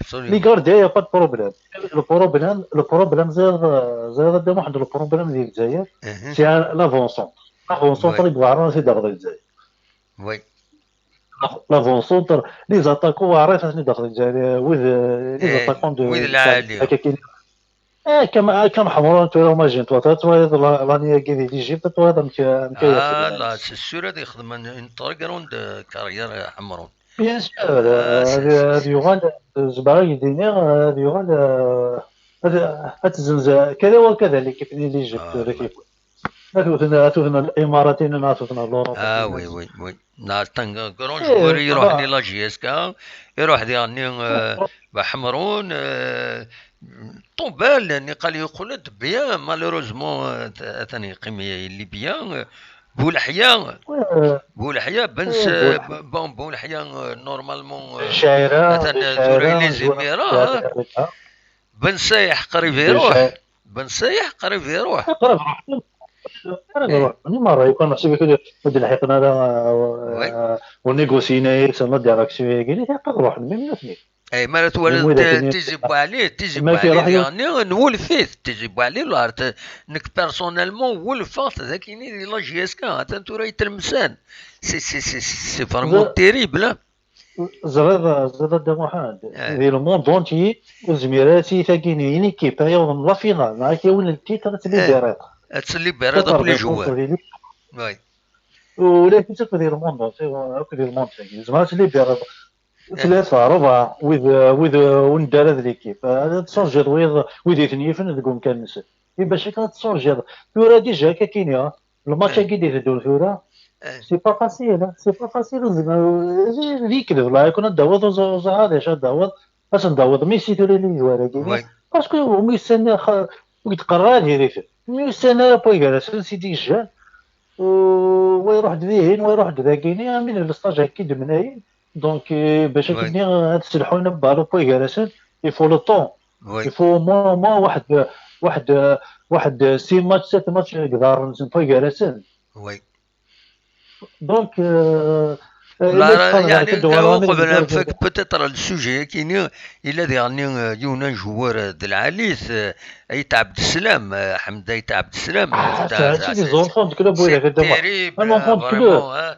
Absolument. Les gardiens, y a pas de problème. Le problème, le problème, ẓriɣ, ẓriɣ a Dda Muḥend, le problème di Lezzayer, c'est l'avant-centre. L'avant-centre i iweɛren ad t-id-aɣeḍ di Lezzayer. Oui. L'avant-centre, les attaquants, weɛrit ad ten-id-aɣeḍ di Lezzayer, wid, eh, les attaquants de, wid lɛali. Akka kan. Eh, kam, kam Ḥemrun tura, imagine-toi, tura twayeḍ la-, l'année-agi di l'Égypte, twayeḍ amek, amek ay... Ah, là, c'est sûr ad yexdem une très grande, euh, carrière, euh, Ḥemrun. Bien sûr, euh, ad, ad yuɣal, zemreɣ ad k-d-iniɣ, euh, ad yuɣal, euh, ad, ad tezzenz kada wa kada l'équipe n l'Égypte, ah, tura kif. Ad wten, ad wten Imaratinen, ad wten l'Europe. Ah, oui, oui, oui. Neɣ un grand joueur i iruḥen i la J S K, iruḥ diɣen, euh, Ḥemrun, euh, Ṭubal, niqal yeqqel-d bien, malheureusement, euh, atan yeqqim yelli bien, euh, Buleḥya, Buleḥya, Ben S-, bon, Buleḥya, euh, normalement, euh, atan, euh, tura yella les Émirats, hein. Ben Sayeḥ qrib iruḥ. Ben Sayeḥ qrib iruḥ. Qrib iruḥ. Qrib iruḥ. Ni merra, yukan meḥsub ur d-lḥiqen ara, euh, ur négocien ara yid-sen la direction-agi, qrib ruḥen, même nutni. Ay, mi ara twaliḍ Tizi Buɛli, Tizi Buɛli diɣenni nwulef-it, Tizi Buɛli, la, nekk personnellement wulfeɣ-t d akini di la J S K, atan tura yettlemsan. C'est, c'est, c'est, c'est vraiment terrible, hein. Ẓriɣ, ẓriɣ a Dda Muḥend, di le monde entier, ur zmireɣ ara ad tili tagini, une équipe, ay yawḍen la finale, neɣ ad k-yawin le titre, ad tlibiriḍ. Ad tlibiriḍ akk les joueurs. Oui. Ula d akk di le monde entier, akk di le monde-agi. Tzemreḍ ad tlibiriḍ tlata, rebɛa, wid, wid ur nedda ara d l'équipe. Ad tsurjiḍ wid, wid i ten-yifen deg umkan-nsen. I bac akka ad tsurjiḍ. Tura déjà akka kini, le match-agi d-iteddun tura, c'est pas facile, hein. C'est pas facile, d, d, d ikdeb, la, yakun ad d-tawiḍ uẓ-, uẓ-, ad d-tawiḍ, ad sen-d-tawiḍ, mais si tura les joueurs-agi, parce que umi ussan, ur d-qqareɣ ara diri-ten. Umi ussan ara wway gar-asen, si déjà, euh, wa iruḥ-d dihin, wa iruḥ-d dagini, amin le stage-agi d-mnayen. Donc, euh, bac ad k-iniɣ ad selḥun ballon wway gar-asen, il faut le temps. Il faut au moins, au moins واحد, واحد, واحد six matchs, sept matchs deg iḍarren-nsen wway gar-asen. Donc, euh, la, la, yeɛni, uqbel ad nfak peut-être le sujet-agi-ni, yella diɣenni, euh, yiwen n joueur, euh, d lɛali-t, euh, Ayt Ɛebdeslam, euh, Ḥmed Ayt Ɛebdeslam, c'est un, c'est des enfants de club, c'est terrible, vraiment, hein.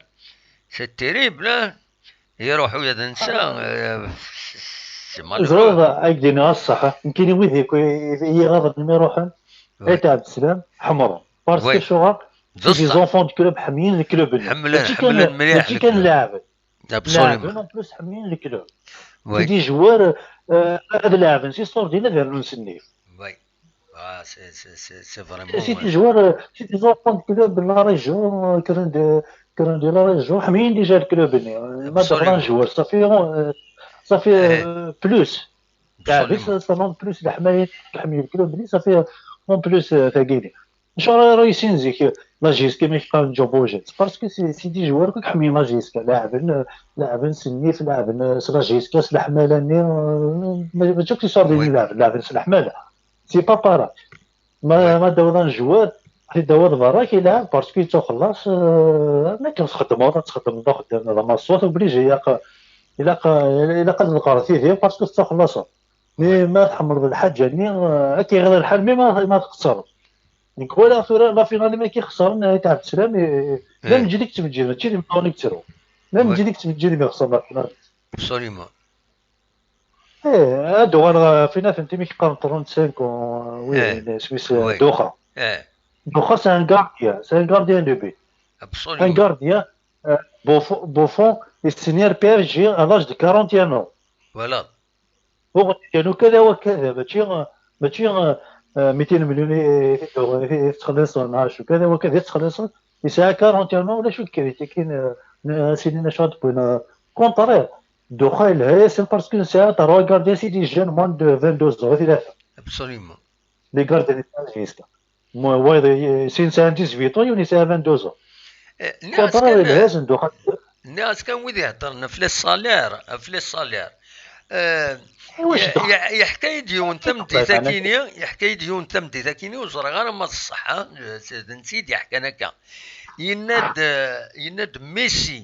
C'est terrible, hein. Iruḥ ula d netta, euh, c'est malheureux. Ẓriɣ, ad k-d-iniɣ ṣṣeḥ, nekkini wid i, i, i yi-iɣaḍen mi ruḥen, Ayt Ɛebdeslam, Ḥemrun. Parce que acuɣer? C'est des enfants de club, ḥemmlen le club-nni. Ḥemmlen, ḥemmlen mliḥ le club. Mačči kan leɛben. Absolument. Leɛben, en plus, ḥemmlen le club. C'est des joueurs, euh, ad leɛben, si ṣṣur din ad rren s nnif. Ah, c'est, c'est, c'est, c'est vraiment, c'est des joueurs, euh, c'est des enfants de club de la région, euh, kkren de, kkren de la région, ḥemmlen déjà le club-nni. Ma d-ɣran joueur, ça fait, euh, ça fait, euh, plus. Absolument. Ça, ça, en plus, leḥmala, ḥemmlen le club-nni, ça fait, euh, en plus, euh, tagini. Acuɣer ara yessin zik la J S K mi k-qqaren Joe Bogent? Parce que c'est c'est des joueurs akk ḥemmlen la J S K, laɛben, laɛben s nnif, laɛben s la J S K, s leḥmala-nni, euh, ma- mačči akk tisurdin i laɛben, laɛben s leḥmala. C'est pas pareil. Ma ma d-tawiḍ un joueur, ad t-id-tawiḍ berra, ad k-yelɛeb parce que yettwaxellaṣ, euh, am akken txeddmeḍ, ad txeddmeḍ axeddam d amaṣṣut, obligé ilaq, ilaq, ilaq ad tḍeqqreḍ tidi parce que tettwaxellaṣeḍ. Mais ma tḥemmleḍ lḥaǧa-nni, euh, ad k-iɣiḍ lḥal, mais ma ma txeṣreḍ. Nekk walaɣ tura la finale mi k-ixesren, ay tɛebd sslam, eh, d ameǧǧid i yettmeǧǧid, mačči d imeṭṭawen i yettru. D ameǧǧid i yettmeǧǧid mi xesren la finale. Absolument. Eh, ad uɣaleɣ ɣef inat n timi k-qqaren trente-cinq, oui, eh, isem-is, eh, oui. Doxa. Eh. Doxa, c'est un gardien, c'est un gardien de but. Absolument. Un gardien, euh, Buffon, Buffon, il signe P S G à l'âge de quarante et un ans. Voilà. Bon, كانوا كذا وكذا، ماشي ماشي ميتين مليون يتخلصوا، ما عرفتش كذا وكذا يتخلصوا. يسعى quarante ans ولا شو كذا كاين. سيدي نشاط بوين كونترير. دوخا الهيسن parce que c'est un trois gardiens, c'est des jeunes moins de vingt-deux ans, ثلاثة. Absolument. Les gardiens, c'est ça. Moi, ouais, c'est un dix-huit ans, il a vingt-deux ans. Contraire, il est un doxal. Nniɣ-as kan wid iheddren ɣef les salaires, ɣef les salaires. Eh, yeḥka-yi-d yiwen tameddit akini, yeḥka-yi-d yiwen tameddit akini, ur ẓriɣ ara ma d ṣṣeḥ, eh, d netta i d-yeḥkan akka. Yenna-d, eh, yenna-d Messi,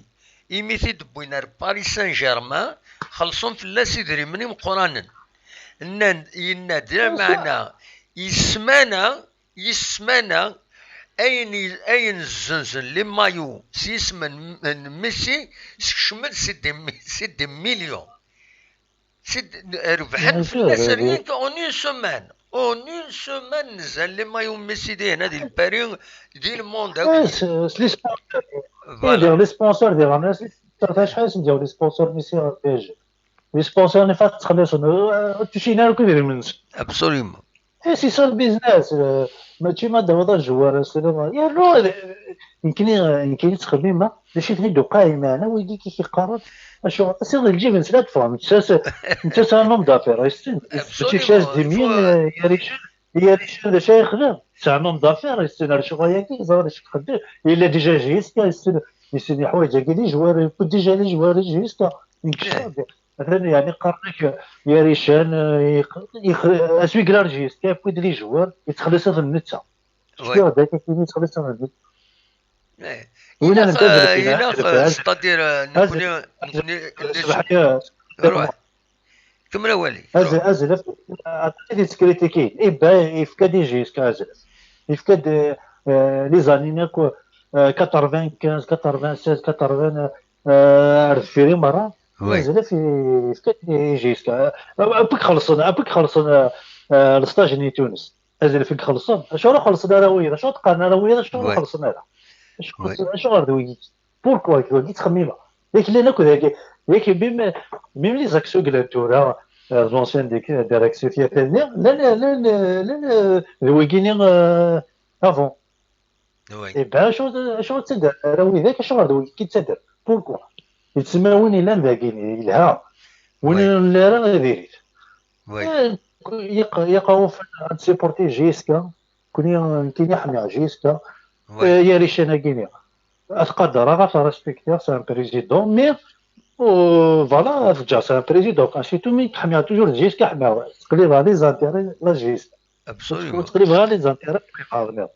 imi t-id-wwin ar Paris Saint-Germain, xellṣen fell-as idrimen imeqqranen. Nnan, yenna-d, lameɛna, yes-m ana, yes-m ana, ayen i, ayen zzenzen les maillots s yisem n, n Messi, sekcem-d c'est des mi-, c'est des millions. C'est d-, rebḥen fell-as rien qu'en une semaine. En une semaine, nzan les maillots n Messi dihin, di Paris, di le monde akk. Eh, s, s les sponsors. Voilà. Diɣ les sponsors, diɣ, acḥal i sen-d-yaw les sponsors n Messi ɣer P S G? Les sponsors-nni fat ttxelliṣen, eh, ur ttcin ara akk idrimen-nsen. Absolument. Eh, c'est ça le business, eh, mačči ma d-tawiḍ ajewwar, eh, yernu, eh, nekkni, eh, nekkni ttxemmimeɣ, d acu i ten-id-uqayen, meɛna wigi i k-yeqqaren, acu, asiḍ lǧib-nsen ad ffɣen, netta s-, netta s un homme d'affaires, yessen, mačči kečč as-d imi, eh, yericen, yericen d acu ay yexdem, c'est un homme d'affaires, yessen ar ccɣel-agi, yeẓra d acu i ixeddem, yella déjà J S K, yessen, yessen yeḥwaǧ-agi d ijewwar, yewwi déjà d ijewwar i J S K, nekcef-d. Atan, yeɛni, qqaren-ak yericen, eh, yeq-, yeq-, asmi yella J S K, yewwi-d les joueurs, yettxelliṣ-iten netta. Cfiɣ-d akka kini yettxelliṣ-iten netta. Eh, win ilaq, ara eh, ilaq, eh, c'est-à-dire, eh, nekkni, nekkni, ruḥ. Kemmel awali. Azlef, azlef, aṭas i t-yettkritikun. Iba, yefka-d i J S K azlef. Yefka-d, eh, eh, les années akk, eh, quatre-vingt-quinze, quatre-vingt-seize, quatre-vingts, eh, ar deffir-i merra. Oui. Azlef, yefka-d i J S K. Eh, amek xellṣen, amek xellṣen, eh, eh, le stage-nni n Tunes? Azlef i ixellṣen. Acuɣer ur xellṣen ara wiyaḍ? Acuɣer ur qqaren ara wiyaḍ? Acuɣer ur xellṣen ara? Acuɣer, acuɣer d wigi? Pourquoi? Wagi ttxemmimeɣ. Yak llan akk dagi. Yak même, même les actions yellan tura, euh, les anciennes di-, directions tiyatal-nni, llan, llan, llan, euh, d wigi-nni, euh, avant. Oui. Eh ben, acu, acu ttadder ara widak, acuɣer d wigi i ttadder? Pourquoi? Yettsemma win yellan dagi, yelha. Win ur nelli ara, diri-t. Oui. Eh, yaq-, yaqawef ad supporter J S K. Kuni, nekkini ḥemmleɣ J S K. Oui. Eh, yarican-agi-ni. Ad qadreɣ, ad t-respektiɣ, c'est un président, mais, euh, voilà, ad ǧǧeɣ, c'est un président, kan surtout mi ḥemmleɣ toujours J S K, ḥemmleɣ, ttqellibeɣ les intérêts la J S K. Absolument. Ttqellibeɣ les intérêts n yiqerniyen.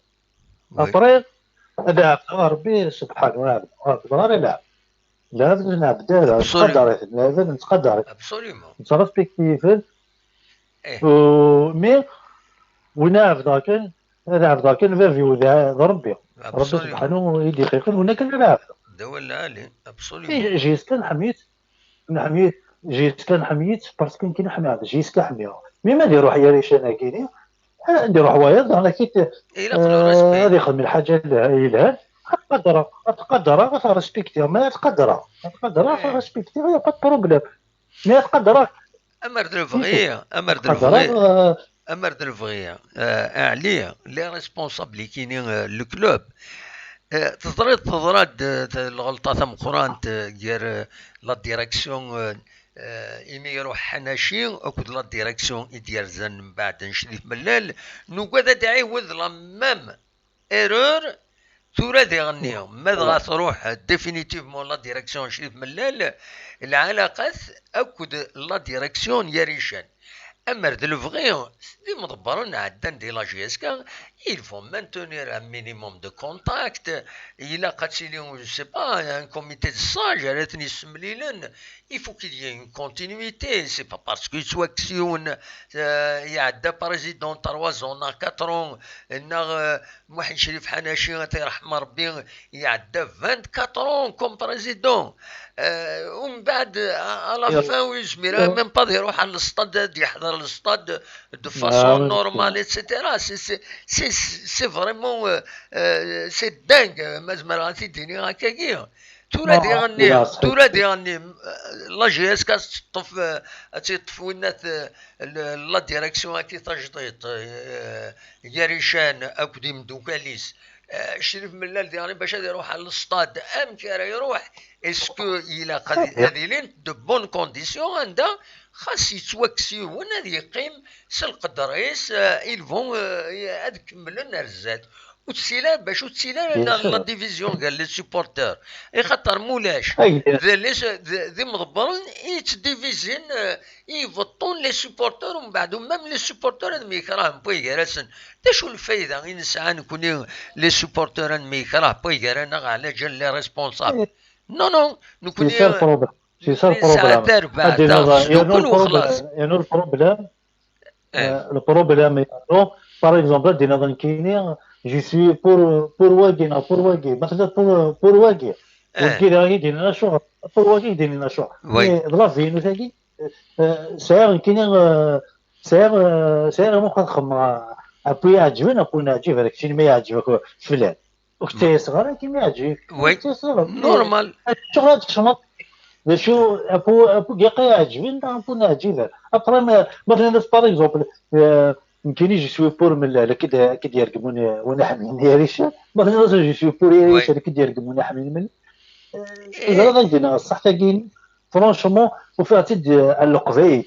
Oui. Après, ad ɛebdeɣ Rebbi subḥanu, ad ɛebdeɣ, ad ɛebdeɣ ara lɛebd. Lɛebd ur nɛebbed ara, absolument, nettqadar-iten, lɛebd nettqadar-iten. Absolument. Nettrespektif-iten. Eh. Euh, mais, win ɛebdeɣ kan, ad ɛebdeɣ kan bab-iw d, d Rebbi. Rebbi, absolument, subḥanu i d-ixiqen, win akken ad ɛebdeɣ. D awal lɛali, absolument. Eh, J S K nḥemmel-it, nḥemmel-it, J S K nḥemmel-it, parce que nekkini ḥemmleɣ-t, J S K ḥemmleɣ. Mi ma d-iruḥ yarican-agi-ni, eh, ad d-iruḥ wayeḍ, daɣen akit, ilaq le respect, eh, ad ixdem lḥaǧa yelhan, ad t-qadreɣ, ad t-qadreɣ, ad t-respektiɣ, ma ad t-qadreɣ, ad t-qadreɣ, ad t-respektiɣ, y a pas de problème. Mi ad qadreɣ. Amer d lebɣi, amer d lebɣi, amer d lebɣi, eh, Ɛli, les responsables-agi-ni, eh, le club. Eh, teẓriḍ, teḍra-d, eh, lɣelṭa tameqqrant, eh, gar, eh, la direction, eh, eh, imi iruḥ Ḥanaci akked la direction i d-yerzan mbeɛd anect di tmellal, nugad ad d-iɛiwed la même erreur. Tura diɣenni, ma dɣa truḥ définitivement la direction Crif Mellal, lɛalaqat akked la direction Yarican. Amer d lebɣi, d imḍebbren ɛeddan di la J S K, il faut maintenir un minimum de contact. Ilaq ad tili, je sais pas, un comité de sages ara ten-yessemlilen. Il faut qu'il y ait une continuité. C'est pas parce que yettwakkes yiwen, euh, iɛedda président trois ans neɣ quatre ans, neɣ, euh, Muḥend Crif Ḥanaci, ad t-yerḥem Rebbi, iɛedda vingt-quatre ans comme président. Euh, umbeɛd, à, à la fin, ur yezmir ara même pas ad iruḥ ɣer lestad, ad yeḥḍer lestad de façon normale, et cetera. C'est, c'est, c'est, c'est vraiment, euh, euh, c'est dingue, ma zemreɣ ad t-id-iniɣ akkagi. Tura diɣenni, tura diɣenni, euh, la J S K ad teṭṭef, euh, ad teṭṭef winnat, euh, le- la direction-agi tajdiṭ, euh, Yarican akked imeddukal-is. Euh, Crif Mellal diɣenni bac ad iruḥ ɣer lestad, amek ara iruḥ? Est-ce que ilaq ad, ad ilint de bonnes conditions anda xas yettwakkes yiwen ad yeqqim s lqedr-is, euh, ils vont, euh, ad kemmlen ar zdat. Ur ttili ara, bac ur ttili ara la, la division gar les supporters. Ixaṭer mulac, d les, d, d imḍebbren i yettdivizin, euh, i ibeṭṭun les supporters, umbeɛd même les supporters ad myekrahen wway gar-asen. D acu lfayda i nesɛa nekni les supporters ad myekrahen wway gar-aneɣ ɛlaǧal les responsables? Non, non, nekni, c'est ça le problème. C'est ça le problème. Nesɛa tarbaɛt, ad d-niniḍ, yernu le problème, yernu le problème, euh, le problème, yernu, par exemple, ad d-tiniḍ nekkini, je suis pour, pour wagi, neɣ pour wagi, ma tella pour, pour wagi. Wagi daɣ i d-yenna acuɣer, pour wagi i d-yenna acuɣer. Mais d lavi-inu tagi, euh, sɛiɣ nekkini, euh, sɛiɣ, euh, sɛiɣ imuq ad xemmeɣ, euh, apwi iɛeǧben, apwi ur neɛǧib ara, keččini ma yeɛǧeb-ak flan. Ur k-ttayaseɣ ara, akken iɛǧeb-ik. Ur k-ttayaseɣ ara. Normal. Acuɣer ad tkecmeḍ? D acu, apwi, apwi yeɛǧeb-ak, neɣ apwi ur neɛǧib ara? Après, ma, ma tenniḍ-as, par exemple, euh, nekkini, je suis pour Mellal, ad k-id-, ad k-id-yergem win, win iḥemmlen Yarican. Ma tenniḍ-as, je suis pour Yarican, ad k-id-yergem win iḥemmlen Mellal. Euh, ẓriɣ ad k-d-iniɣ ṣṣeḥ tagi, franchement, ufiɣ-tt-id, euh, à Leqbayel.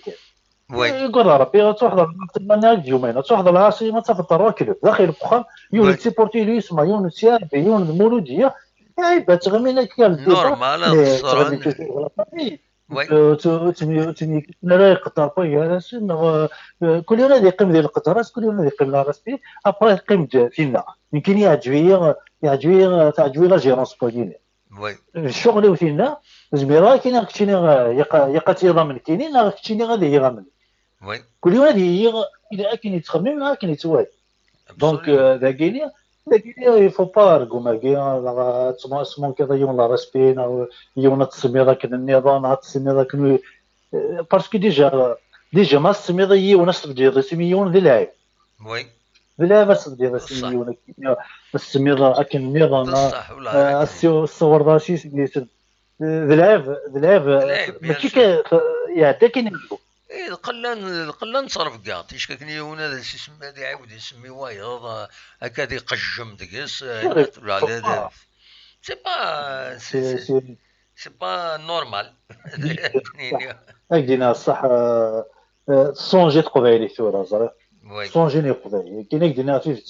Yeggad Rebbi, ad truḥeḍ ɣer Lalman ad d-yumayen, ad truḥeḍ ɣer Ɛaṣima, ad tafeḍ trois clubs. Daxel n uxxam, yiwen yettsupporti Louisma, yiwen d T R B, yiwen d Mouloudia. Ay, ba, ttɣimin akka ɣer ldifa. Normal, ad xesren. Ttɣimin toujours ɣer Paris. Ur tt-, ur tt-, ur tt-, ur tt-, ara iqedder wagi gar-asen, neɣ, euh, kul yiwen ad yeqqim di lqedra-s, kul yiwen ad yeqqim di la respect, après yeqqim-d tinna. Nekkini yeɛǧeb-iyi, yeɛǧeb-iyi, teɛǧeb-iyi la gérance n wagini. D ccɣel-iw tinna, zmireɣ ad k-iniɣ keččini, eh, yeqa-, yeqa ad tiyiḍ am nekkini, neɣ keččini ad iyiɣ am nekk. Kul yiwen ad iyiɣ akken yettxemmim neɣ akken yettwali. Donc, euh, dagini, dagini, il faut pas argumer, neɣ ad tma-, ad tesmunkiḍ i yiwen la respect, neɣ yiwen ad tsemmiḍ akken nniḍen, neɣ ad tsemmiḍ akken, euh, parce que déjà, déjà ma tessemmiḍ i yiwen, ad s-tebdiḍ isem i yiwen, d lɛib. D lɛib ad s-tebdiḍ isem i yiwen akken, ad s-tsemmiḍ akken nniḍen, eh, ad s-tessiwreḍ acu i s-, d lɛib, d lɛib, mačči kan, iɛedda kan. Eh, d qella n, d qella n ttrebga, ticki akken yiwen ad as-isemmi, ad iɛiwed isemmi wayeḍ, eh, akka ad iqejjem deg-s, eh, c'est pas, c'est, c'est, c'est pas normal. Ad k-d-iniɣ ṣṣeḥ, eh, eh, tessonji teqbaylit tura, ẓriɣ. Tessonji n yeqbayliyen. Akken ad k-d-iniɣ tidet,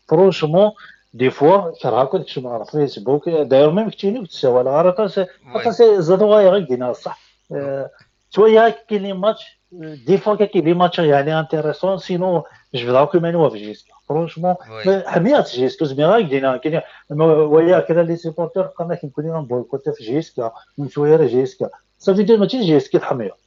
franchement, des fois, kerheɣ akk ad kecmeɣ ɣer Facebook. D'ailleurs, même keččini ur k-ssawaleɣ ara aṭas, aṭas, zdat uɣayeɣ ad k-d-iniɣ ṣṣeḥ. Eh, ttwaliɣ akk les matchs, eh, des fois, akk les matchs, yeɛni intéressants, sinon, jebdeɣ akk iman-iw ɣef J S K. Franchement, eh, ḥemmleɣ J S K, ur zmireɣ ad k-d-iniɣ, nekkini, ma walaɣ kra les supporters, qqaren-ak nekkini ad nboycotter ɣef J S K, ur nettwali ara J S K. Ça veut dire, mačči d J S K i tḥemmleḍ.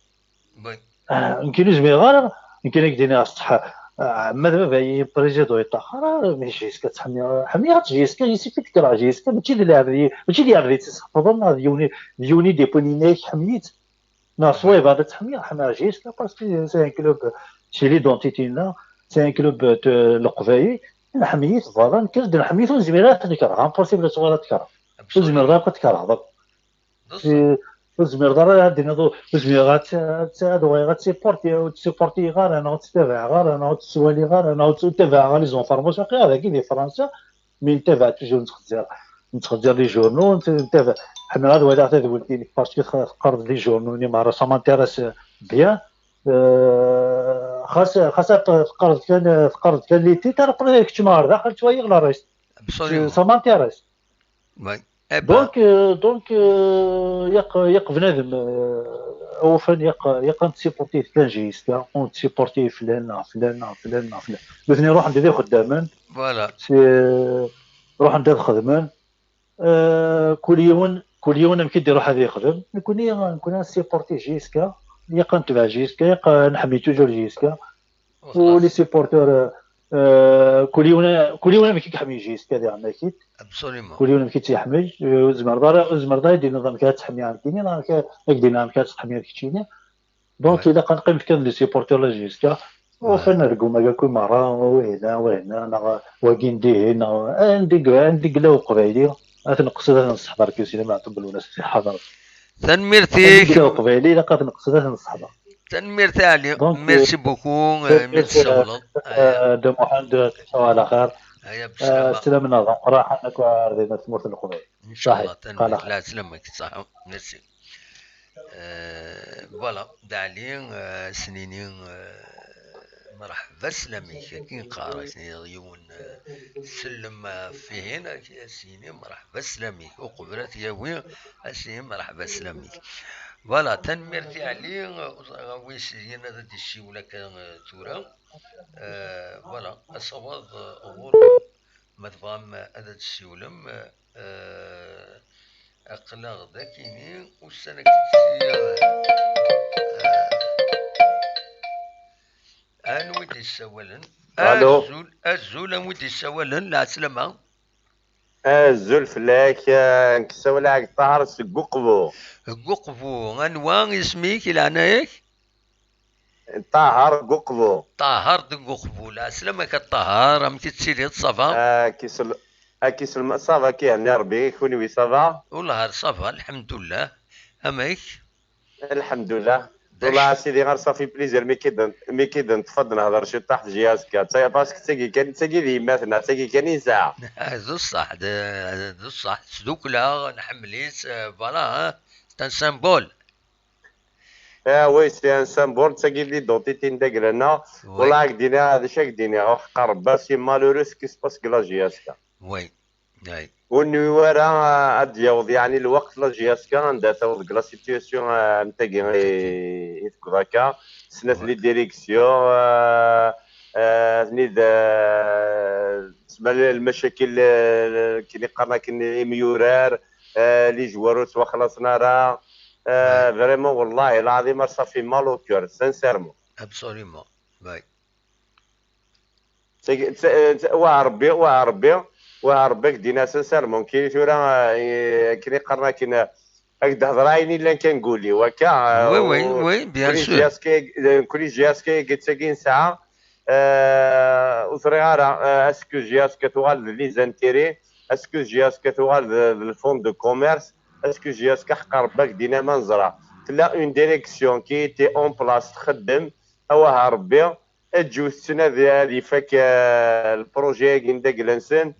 Ah, nekkini ur zmireɣ ara, nekkini ad k-d-iniɣ ṣṣeḥ, ah, ma d baba-yi président yeṭṭaxer, ah, mais J S K ttḥemmiɣ, ḥemmiɣ J S K, yessefk ad k-kkreɣ J S K, mačči d lɛebd, mačči d lɛebd i tt-isḥefḍen, ah, d yiwen, d yiwen i d-yewwin yenna-yak ḥemmel-itt. Neɣ swayeb ad tt-ḥemmiɣ, ḥemmiɣ J S K parce que c'est un club, c'est l'identité-nneɣ, c'est un club de Leqbayel, nḥemmel-it, voilà, nekk ad nḥemmel-it, ur nezmir ara ad t-nekreɣ, impossible ad tuɣal ad t-kerheḍ. Ur zmireḍ ara ad t-kerheḍ akk. Ur tezmireḍ ara ad d-tiniḍ, ur, ur zmireɣ ad tt-, ad tt-, ad uɣaleɣ ad tt-supporti-, ur tt-supportiyeɣ ara, neɣ ur tt-tabaɛeɣ ara, neɣ ur tt-ttwaliɣ ara, neɣ ur tt-, ur tabaɛeɣ les informations, aql-aɣ dagi di Fransa, mi ntabaɛ toujours nettxezzir, nettxezzir les journaux, ntabaɛ, ḥemmleɣ ad waliɣ tadwilt-inek parce que teqqareḍ les journaux-nni merra, ça m'intéresse bien. Euh, xas, xas teqqareḍ kan, teqqareḍ kan les titres, après keččmeɣ ɣer daxel, ttwaliɣ le reste. Absolument. Ça m'intéresse. Oui. Eh ben, Donc, euh, donc euh, ياق ياق بنادم, euh, awufan, ياق ياق نتسيبورتي فلان جي اس كا, ونتسيبورتي فلان فلان فلان فلان. Nutni ruḥen-d ad xeddamen, voilà. Si, ruḥen-d ad xedmen. Euh, كل يوم كل يوم amek i d-iruḥ ad yexdem. Nekkni nekkni نتسيبورتي جي اس كا, ياق نتبع جي اس كا, ياق نحمي toujours جي اس كا. و les supporteurs, euh, كل يوم كل يوم amek i yeḥmi جي اس كا ديالنا اكيد. Absolument. كل يوم amek i yeḥmi, euh, ur tzemreḍ ara ur tzemreḍ ara ad d-tiniḍ amek ad tḥemmiḍ nekkini, neɣ amek ad d-tiniḍ amek ad tḥemmiḍ keččini. Donc Ouais. Ilaq ad neqqim kan d les supporters la جي اس كا. وفن نرقم هكا كل مرة, وهنا وهنا, نغ وكين ديهي, نغ عندي عندي قلا وقبايلي. هات نقصد هذا نصحبر كيسيني ما تقبلونا سي حضر. Tanemmirt-ik. قلا وقبايلي, لا قات نقصد هذا نصحبر. Tanemmirt a Ali. Donc, Merci beaucoup. Euh, merci. آه، دو محمد, تصبحوا على خير. هيا آه، بسلامة. السلام من هذا قرا حنك وردينا ثمورة القبايل. ان شاء الله. صحيح. قال تنميرت. لا سلامك، صح. Merci. Voilà, d Ali, euh, snini, euh, مرحبا سلامك كي نقرا سني يون سلم فيهن سيني مرحبا سلامك وقبلت ياوي سيني مرحبا سلامك. Voilà, تنميرت a Ali. وي سيدي انا غادي نسيو لك ثورة. Voilà, asawaḍ ɣur ma tebɣam ad d-tessiwlem. Aql-aɣ d akini ussan-agi. Anwi d-yessawalen? Azul, azul, anwi d-yessawalen? Lɛeslama. Azul fell-ak. Nekk ssawaleɣ-ak Ṭaher seg Uqbu. Deg Uqbu. Anwa isem-ik i leɛnaya-k? Ṭaher deg Uqbu. Ṭaher deg Uqbu. Lɛeslama-k a Ṭaher, amek i tettiliḍ, ça va? Akisel, ça va, kihenni Rebbi, kunwi ça va? Wellah ça va, lḥemdullah. Amek? Lḥemdullah. Wellah a sidi ɣer ça fait plaisir mi k-id-, mi k-id-neṭṭef ad nehder ciṭṭaḥ d J S K. Parce que d tagi kan, d tagi d yemma-tneɣ, d tagi kan i nesɛa. D ṣṣeḥ, d ṣṣeḥ, sdukleɣ, nḥemmel-itt, voilà, c'est un symbole. Ah oui, c'est un symbole, d tagi d l'identité n dagla-nneɣ. Wala ad k-d-iniɣ, d acu ad k-d-iniɣ, ḥeqqa Rebbi, c'est malheureux ce qui se passe deg la J S K. Oui, oui. Ur nwiɣ ara ad d-yaweḍ yeɛni lweqt la J S K anda taweḍ deg la situation am tagi i, i tewweḍ akka, snat les directions, atni d, tesma lmacakil, akken i qqaren akken imyurar, les joueurs ur ttwaxlaṣen ara. Vraiment, wallahi lɛaḍim, ça fait mal au cœur, sincèrement. Absolument. Oui. Wah Rebbi, wah Rebbi, wah Rebbi, ak-d-iniɣ sincèrement, kini tura, akken i qqaren akken, ad k-d-hedreɣ ayen yellan kan deg wul-iw, akka. Oui, oui, oui, bien sûr. Nekkni J S K-agi d tagi nesɛa, ur ẓriɣ ara, est-ce que J S K tuɣal d les intérêts, est-ce que J S K tuɣal d, d le fonds de commerce, est-ce que J S K ḥeqqa Rebbi ak-d-iniɣ ma neẓra. Tella une direction qui était en place txeddem, awah Rebbi, Eǧǧ-it ad ad ifak, eh, lpṛuji-agi n dagla-nsen.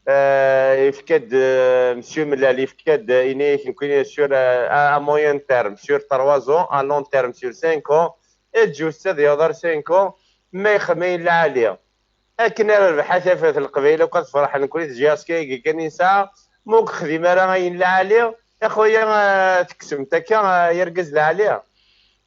Eh, yefka-d, eh, Monsieur Mellal, yefka-d, eh, ini-ak nekkini sur, eh, à, à moyen terme, sur trois ans, à long terme, sur cinq ans. Eǧǧ-it ad yaweḍ ar cinq ans, ma yexdem ayen lɛali. Akken ara rbeḥ a tafat Leqbayel akk ad ferḥen nekkni d J S K-agi kan i nesɛa, ma ur yexdim ara ayen lɛali, a xuya, eh, tekksem-t akka, eh, ay argaz lɛali.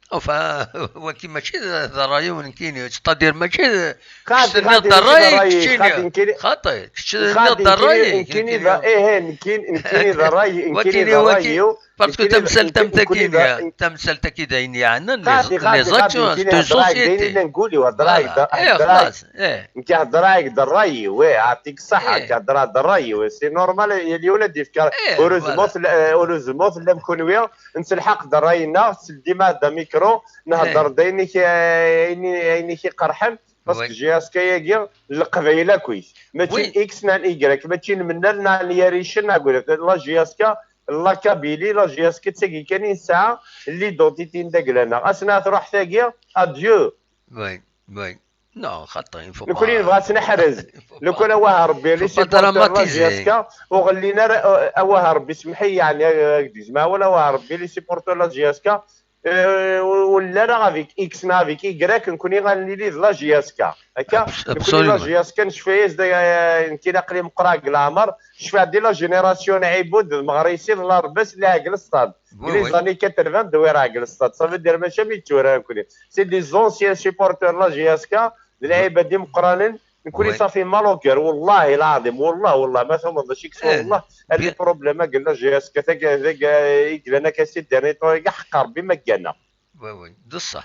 Enfin, waki mačči d, d ṛṛay-iw nekkini, c'est-à-dire mačči d, kečč tenniḍ d ṛṛay-ik keččini. Xaṭi, kečč tenniḍ d ṛṛay-ik nekkini. Ihi, nekkini, nekkini d ṛṛay, nekkini d ṛṛay-iw. Parce que tamsalt am takini, tamsalt-agi d ayen yeɛnan les, les actions de société. Voilà, eh, xlaṣ, eh. Nekk heddreɣ-ak-d ṛṛay-iw, eh, ɛṭik ṣṣeḥḥa, nekk heddreɣ-d ṛṛay-iw, c'est normal, yal yiwen ad d-yefk. Heureusement, heureusement tellam kunwi, nettelḥaq-d ṛṛay-nneɣ, s dima d amikru, nhedder-d ayen i k-, ayen i, ayen i k-iqerḥen, parce que J S K-agi, Leqbayel akk-it. Mačči X neɣ Y, mačči n Mennal neɣ n Yaricen neɣ n Wrif. La J S K, la Kabylie, la J S K d tagi kan i nesɛa, l'identité n dagla-nneɣ. Ass-n ad truḥ tagi, adieu. Oui, oui. Non, xaṭi, il faut pas. Nekkni nebɣa ad tt-neḥrez. Lukan awah Rebbi, les supporters n la J S K, ur ɣellin ara, awah Rebbi, semmeḥ-iyi, yeɛni, ad k-d-gezmeɣ awal, awah Rebbi, les supporters n la J S K, Euh, ur nelli ara avec X neɣ avec Y, nekkni ad nili d la J S K. Akka, nekkni la J S K necfa-yas-d, euh, nekkini aql-i meqqreɣ deg leɛmer, cfiɣ di la génération Ɛibud d Meɣrisi d Larbas, la Glestad. Deg les années quatre-vingts d wira Glestad. Ça veut dire mačči am ittura nekkni. C'est des anciens supporters la J S K, d lɛibad imeqqranen. Nekkni ça fait mal au cœur, wallahi lɛaḍim, wallah, wallah, ma tumeḍ d acu i yeswa, wallah, les problèmes-agi n la J S K, tagi, tagi, i yellan akka ces derniers temps-agi, ḥeqqa Rebbi ma gganeɣ. Oui, oui, d ṣṣeḥ.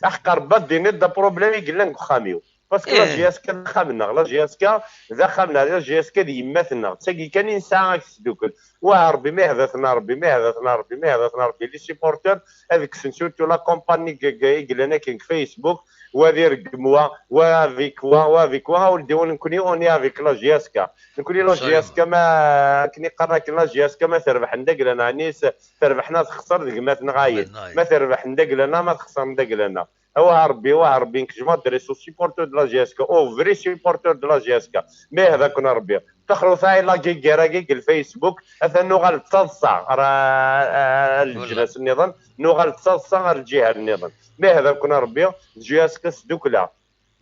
Ḥeqqa Rebbi ad d-tiniḍ d problème i yellan deg uxxam-iw. Parce que la J S K d axxam-nneɣ, la J S K d axxam-nneɣ, la J S K d yemma-tneɣ. D tagi kan i nesɛa ad tesdukkel. Wah Rebbi, ma ihda-ten Rebbi, ma ihda-ten Rebbi, ma ihda-ten Rebbi, les supporters ad kksen surtout la compagnie i yellan akken deg Facebook, wa ad ireggem wa, wa avec wa, wa avec wa, a weldi-wen nekkni on est avec la J S K. Nekkni la J S K ma, akken i qqaren akken la J S K ma terbeḥ n dagla n Ɛnis, terbeḥ neɣ texṣer d gma-tneɣ ayen. Ma terbeḥ n dagla-nneɣ, ma texṣer n dagla-nneɣ. Awah Rebbi, wah Rebbi, nekk je m'adresse aux supporters de la J S K, aux vrais supporters de la J S K. Ma ihda-ken Rebbi. Taxruta i la guerre-agi deg Facebook, atan nuɣal d taḍsa ɣer, eh, eh, leǧnas nniḍen, nuɣal d taḍsa ɣer lǧiha nniḍen. Ma ihda-ken Rebbi, d J S K sdukla.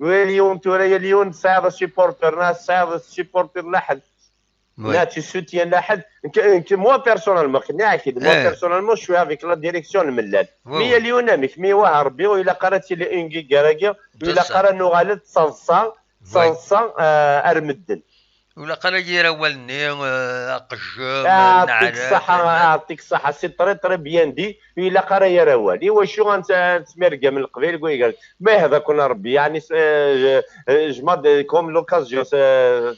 Yal yiwen tura, yal yiwen tesɛiḍ supporter, neɣ tesɛiḍ supporter laḥed. Neɣ tu soutiens laḥed. Nekk, nekk, moi personnellement, nekk nniɣ-ak-id, moi personnellement, je suis avec la direction n Mellal. Mi yal yiwen amek, mi wah Rebbi, ur ilaq ara ad tili une guerre-agi, ur ilaq ara nuɣal d taḍsa, d taḍsa, eh, ar medden. Ur ilaq ara yir awal-nni, eh, aqejjem, ah, neɛlak, yeɛṭik ṣṣeḥḥa, yeɛṭik ṣṣeḥḥa, c'est très, très bien dit. Ur ilaq ara yir awal. Iwacu ad nett-, ad nettmirgam Leqbayel deg waygar? Ma ihda-ken Rebbi, yeɛni, eh, je, eh, je m'ad-, comme l'occasion, eh,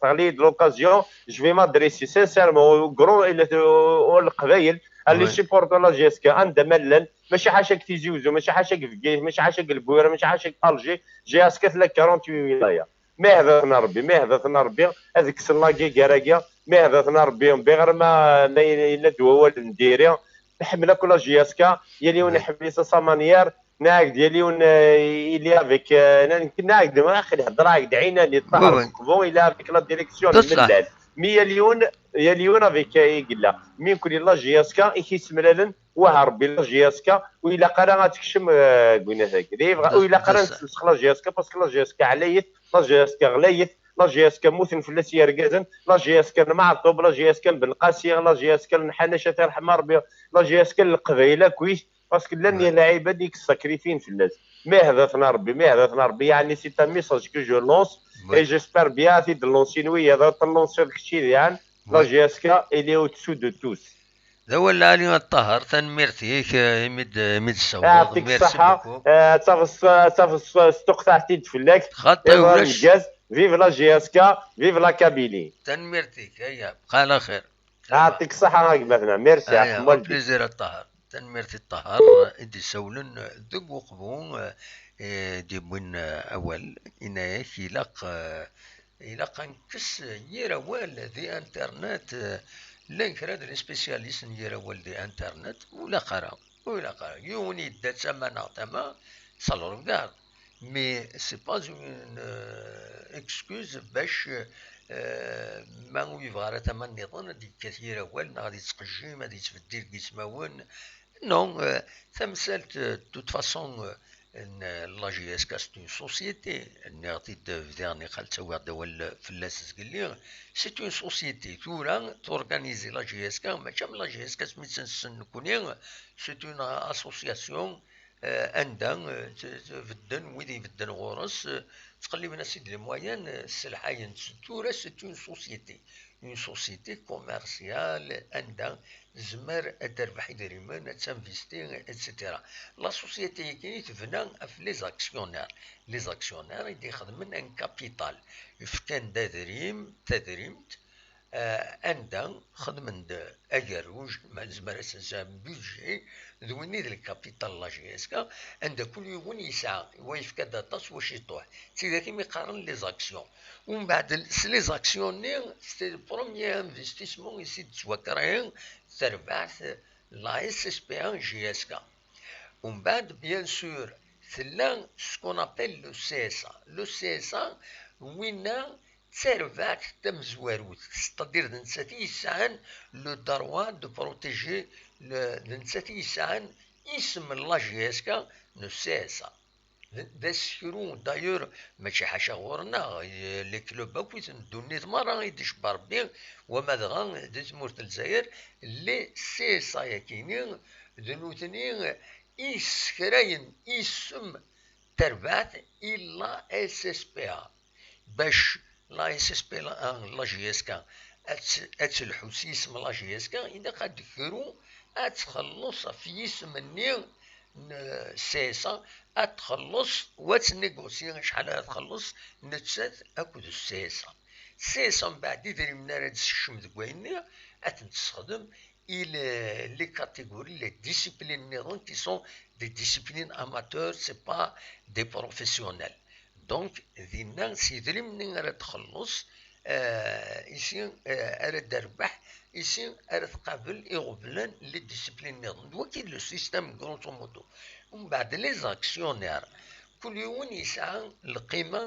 teɣli-d l'occasion, je vais m'adresser sincèrement au grand, au, au Leqbayel, à les supporters de la J S K, anda ma llan, mačči ḥaca deg Tizi Uzzu, mačči ḥaca deg Bgayet, mačči ḥaca deg Lbuyra, mačči ḥaca deg Alger, J S K tella quarante-huit wilaya. Ma ihda-ten Rebbi, ma ihda-ten Rebbi, ad kksen la guerre-agi, ma ihda-ten Rebbi, bi ɣer ma, ma yella-d wawal n diri, nḥemmel akk la J S K, yal yiwen iḥemmel-itt à sa manière, neɣ yal yiwen, euh, il est avec, euh, neɣ d, aql-i heddreɣ-ak-d ɛinani, Ṭaher Meqbu, il est avec la direction n Mellal. Mi yal yiwen, yal yiwen avec, euh, i yella. Mi nekkni la J S K i k-yessemlalen, wah Rebbi la J S K, ur ilaq ara ad tekcem, euh, deg winat-agi. Ur ilaq ara ad nessewsex la J S K, parce que la J S K ɛlayet, la J S K ɣlayet, la J S K mmuten fell-as yergazen, la J S K n Meɛṭub, la J S K n Belqasi, la J S K n Ḥanac, ad t-irḥem Rebbi, la J S K n Leqbayel akkit, parce que llan lɛibad i yessakrifyin fell-as. Ma ihda-ten Rebbi, ma ihda-ten Rebbi, yeɛni c'est un message que je lance, et j'espère bien ad t-id-lansin wiyaḍ, ad t-lansiḍ kečči diɣen, la J S K, elle est au-dessous de tous. D awal lɛali a Ṭaher, tanemmirt-ik, eh, imi d, imi d-tessawleḍ. Yeɛṭik ṣṣeḥḥa, eh, ad tafeḍ, ad tafeḍ s tuqtaɛt-id fell-ak. Xaṭi ulac. Vive la J S K, vive la Kabylie. Tanemmirt-ik, aya, bqa ɛla xir. Yeɛṭik ṣṣeḥḥa a gma-tneɣ, merci, aya, ḥemmel-d. Plaisir a Ṭaher. Tanemmirt i Ṭaher i d-isawlen deg Uqbu, eh, i d-yewwin, eh, awal, yenna-yak ilaq, eh, ilaq ad nekkes yir awal di internet, eh, llan kra d les spécialistes n yir awal di internet, ur ilaq ara, ur ilaq ara. Yiwen yedda d tama neɣ tama, ça le regarde. Mais c'est pas une, euh, excuse bac, euh, ma ur yebɣa ara tama nniḍen ad yekkat yir awal neɣ ad yettqejjim, ad yettbeddil deg yismawen. Non, euh, tamsalt, euh, de toute façon, euh, n, euh, la J S K, c'est une société. Nniɣ-t-id bdiɣ niqal ttawiɣ-d awal fell-as zgelli. C'est une société. Tura, t'organiser la J S K, mačči am la J S K asmi tt-nessen nekkni, c'est une association, euh, anda, euh, t-, t-, bedden, wid ibedden ɣur-s, euh, ttqelliben-as-id les moyens, euh, sselḥayen-tt. Tura, c'est une société. Une société commerciale, anda tezmer ad terbeḥ idrimen, ad tinvesti, et cetera. La société-agi tebna ɣef les actionnaires. Les actionnaires i d-ixedmen un capital. Fkan-d adrim, tadrimt, eh, anda xedmen-d agerruj, ma nezmer ad s-nsemmi budget, d win i d le capital n la J S K, anda kul yiwen yesɛa, wa yefka-d aṭas, wa ciṭuḥ. D tidak imi qqaren les actions. Umbeɛd, s les actions-nni, c'est le premier investissement i s-id-tettwakrɛi terbaɛt la S S P A J S K. Umbeɛd, bien sûr, tella ce qu'on appelle le C S A. Le C S A, winna d tarbaɛt tamezwarut, c'est-à-dire d nettat i yesɛan le droit de protéger d nettat i yesɛan isem n la J S K n C S A. D asekru, d'ailleurs, mačči ḥaca ɣur-neɣ, les clubs akk i ddunit merra i d-icebba Rebbi, wama dɣa di tmurt n Lezzayer, les C S A-yakini, d nutni i yessekrayen isem terbaɛt i la S S P A. Bac la S S P A, la J S K, ad telḥu s yisem la J S K, ilaq ad d-kru, ad txelleṣ ɣef yisem-nni n C S A, ad txelleṣ, u ad tnegusyi acḥal ara txelleṣ nettat akked C S A. C S A mbeɛd idrimen ara d-tessekcem deg wayen-nni, ad ten-tessexdem i les catégories, les disciplines nniḍen qui sont des disciplines amateurs, c'est pas des professionnels. Donc, dinna s idrimen-nni ara txelleṣ, euh, ici, euh, ara d-terbeḥ, ici ara tqabel iɣeblan, les disciplines nniḍen. D waki le système, grosso modo. Umbeɛd, les actionnaires, kul yiwen yesɛa lqima,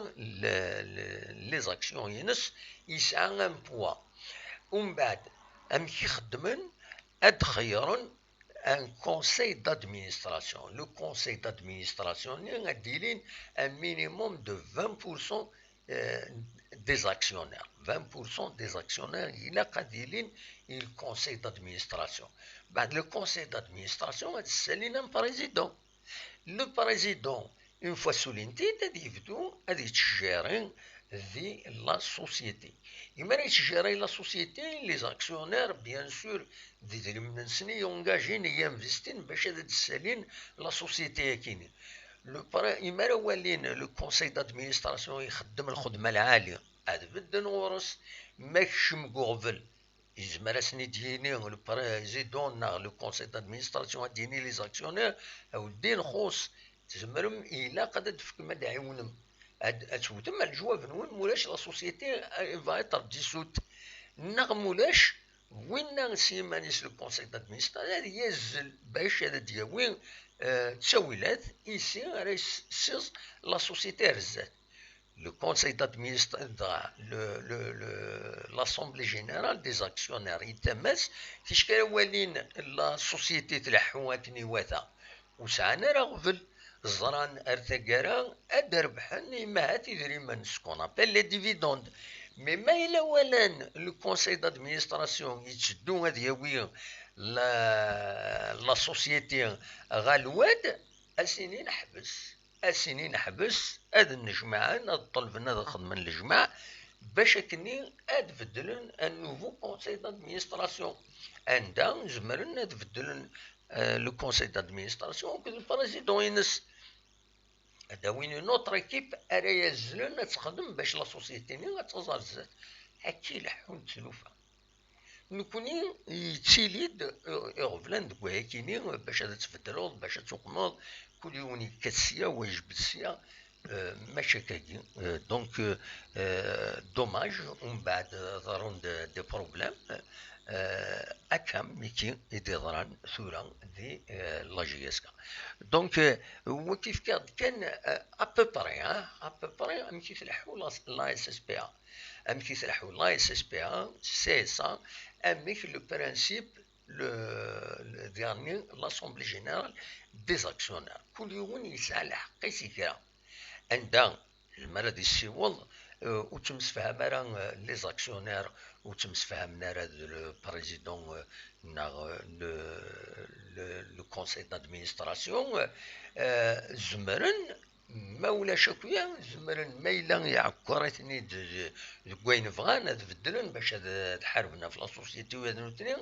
les actions-ines, yesɛa un poids. Umbeɛd, amek i xeddmen? Ad xeyyren un conseil d'administration. Le conseil d'administration-nni ad d-ilin un minimum de vingt pour cent, euh, des actionnaires. Vingt pour cent des actionnaires ilaq ad ilin i le conseil d'administration. Mbeɛd, le conseil d'administration ad ssalin un président. Le président, une fois ssulin-t-id, ad yebdu ad yettjéri di la société. Imi ara yettjéri la société, les actionnaires, bien sûr, d idrimen-nsen i yengagin, i yinvestin bac ad d-ssalin la société-yakini. Le pré-, imi ara walin le conseil d'administration ixeddem lxedma lɛali, ad bedden ɣur-s, ma kcem deg uɣbel, yezmer ad sen-id-yini le président neɣ le conseil d'administration, ad d-yini les actionnaires, a weddi, nxuṣ, tzemrem, ilaq ad d-tefkem, ad d-tɛiwnem, ad, ad tewtem ar leǧwab-nwen, mulac la société, euh, va être dissoute. Neɣ mulac, winna s yiman-is le conseil d'administration ad yazzel bac ad d-yawi, euh, ttawilat, ici ara yessiẓ la société ar zdat. Le conseil d'administration, le, le, le, l'assemblée générale des actionnaires, yettamas, ticki ara walin la société tleḥḥu akken iwata. Ur sɛan ara aɣbel, ẓran ar taggara ad d-rebḥen imahat idrimen, ce qu'on appelle les dividendes. Mais ma yella walan le conseil d'administration yetteddu ad yawi la, la société ɣer lwad, ad s-inin ḥbes. Ad s-inin ḥbes, ad nnejmaɛen, ad ṭelben ad xedmen lejmaɛ, bac akkenni ad beddlen un nouveau conseil d'administration. Anda zemren ad beddlen, euh, le conseil d'administration akked le président-ines. Ad d-awin une autre équipe ara yazzlen ad texdem bac la société-nni ad taẓ ar zdat. Akka i leḥḥunt tlufa. Nekni yettili-d, eh, iɣeblan deg wayakini, bac ad tbeddleḍ, bac ad tuqmeḍ, kul yiwen yekkat sya, wa yejbed sya, eh, mačči akkagi. Eh, donc, eh, eh, dommage, umbeɛd, eh, ḍerrun-d des problèmes, eh, akka miki i d-iḍran tura di, eh, la J S K. Donc, eh, wagi fkiɣ-d kan, eh, à peu près, hein, à peu près amek i tleḥḥu la, la S S P A. Amek i tleḥḥu la S S P A, C S A, amek le principe, le, le dernier, l'Assemblée Générale des Actionnaires. Kul yiwen yesɛa lḥeqq-is i kra. Anda, yezmer ad yessiweḍ, euh, ur ttemsefham ara, euh, les actionnaires, ur ttemsefhamen ara d le président, euh, neɣ, euh, le, le, le conseil d'administration, euh, zemren, ma ulac akya, zemren, ma yella iɛekkeṛ-iten-id deg wayen bɣan, ad beddlen bac ad, ad ḥarben ɣef la société u ad nutni,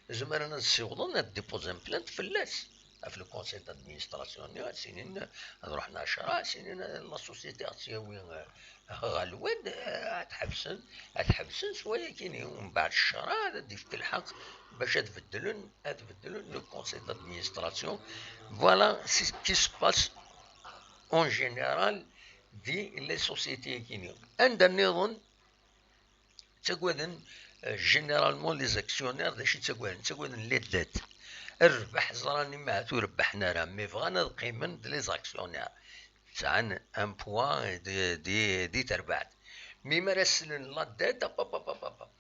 zemren ad ssiwḍen, ad déposen plainte fell-as, ɣef le conseil d'administration-nni, ad s-inin ad ruḥen ɛecṛa, ad s-inin la société ad tt-yawi, eh, ɣer lwad, eh, ad ḥebsen, ad ḥebsen s wayakini, umbeɛd ccṛeɛ ad d-ifk lḥeqq bac ad beddlen, ad beddlen le conseil d'administration. Voilà ce qui se passe en général di les sociétés-yakini. Anda nniḍen, ttagaden, euh, généralement les actionnaires, d acu i ttagaden? Ttagaden les dettes. Rrbeḥ, ẓran imahat ur rebbḥen ara, mais bɣan ad qqimen d les actionnaires. Sɛan un poids di, di, di terbaɛt. Mi ara slen la dette, apapapapap.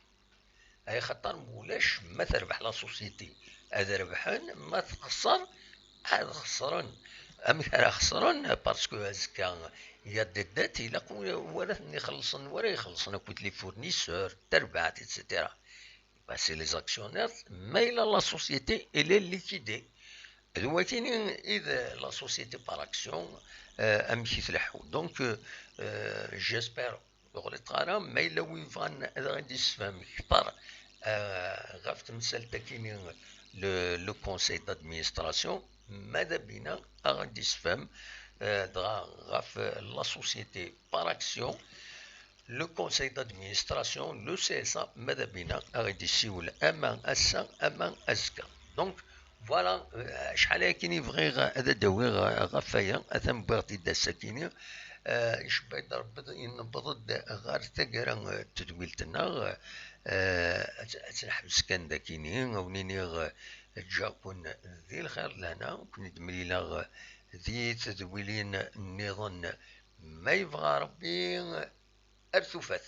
Ay xaṭer mulac ma terbeḥ la société, Ad rebḥen, ma txeṣṣer, ad xeṣren. Amek ara xeṣren? Parce que azekka, il y a des dettes, ilaq wi ara ten-ixellṣen, wara ixellṣen akked les fournisseurs, tarbaɛt, et cetera. Bah, c'est les actionnaires, ma yella la société, elle est liquidée. D wakini i d la société par action, euh, amek i tleḥḥu. Donc, euh, euh, j'espère ur ɣliṭeɣ ara, ma yella win yebɣan ad aɣ-d-yessefhem kter, euh, ɣef temsalt-akini, le, le conseil d'administration, mada bina aɣ-d-yessefhem, euh, dɣa ɣef la société par action, le conseil d'administration, le C S A, mada bina aɣ-d-yessiwel ama ass-a, ama azekka. Donc, voilà, euh, acḥal akin i bɣiɣ ad d-awiɣ, euh, ɣef waya, atan wwiɣ-t-id ass-akini. Euh, icebba-d Rebbi, newweḍ-d ɣer taggara, euh, n tedwilt-nneɣ. Euh, ad, ad tt-neḥbes kan dakini, ad wen-iniɣ, euh, ǧǧiɣ-ken di lxir d lehna, ken-id-mlileɣ, euh, di tedwilin nniḍen, ma yebɣa Rebbi, ar tufat.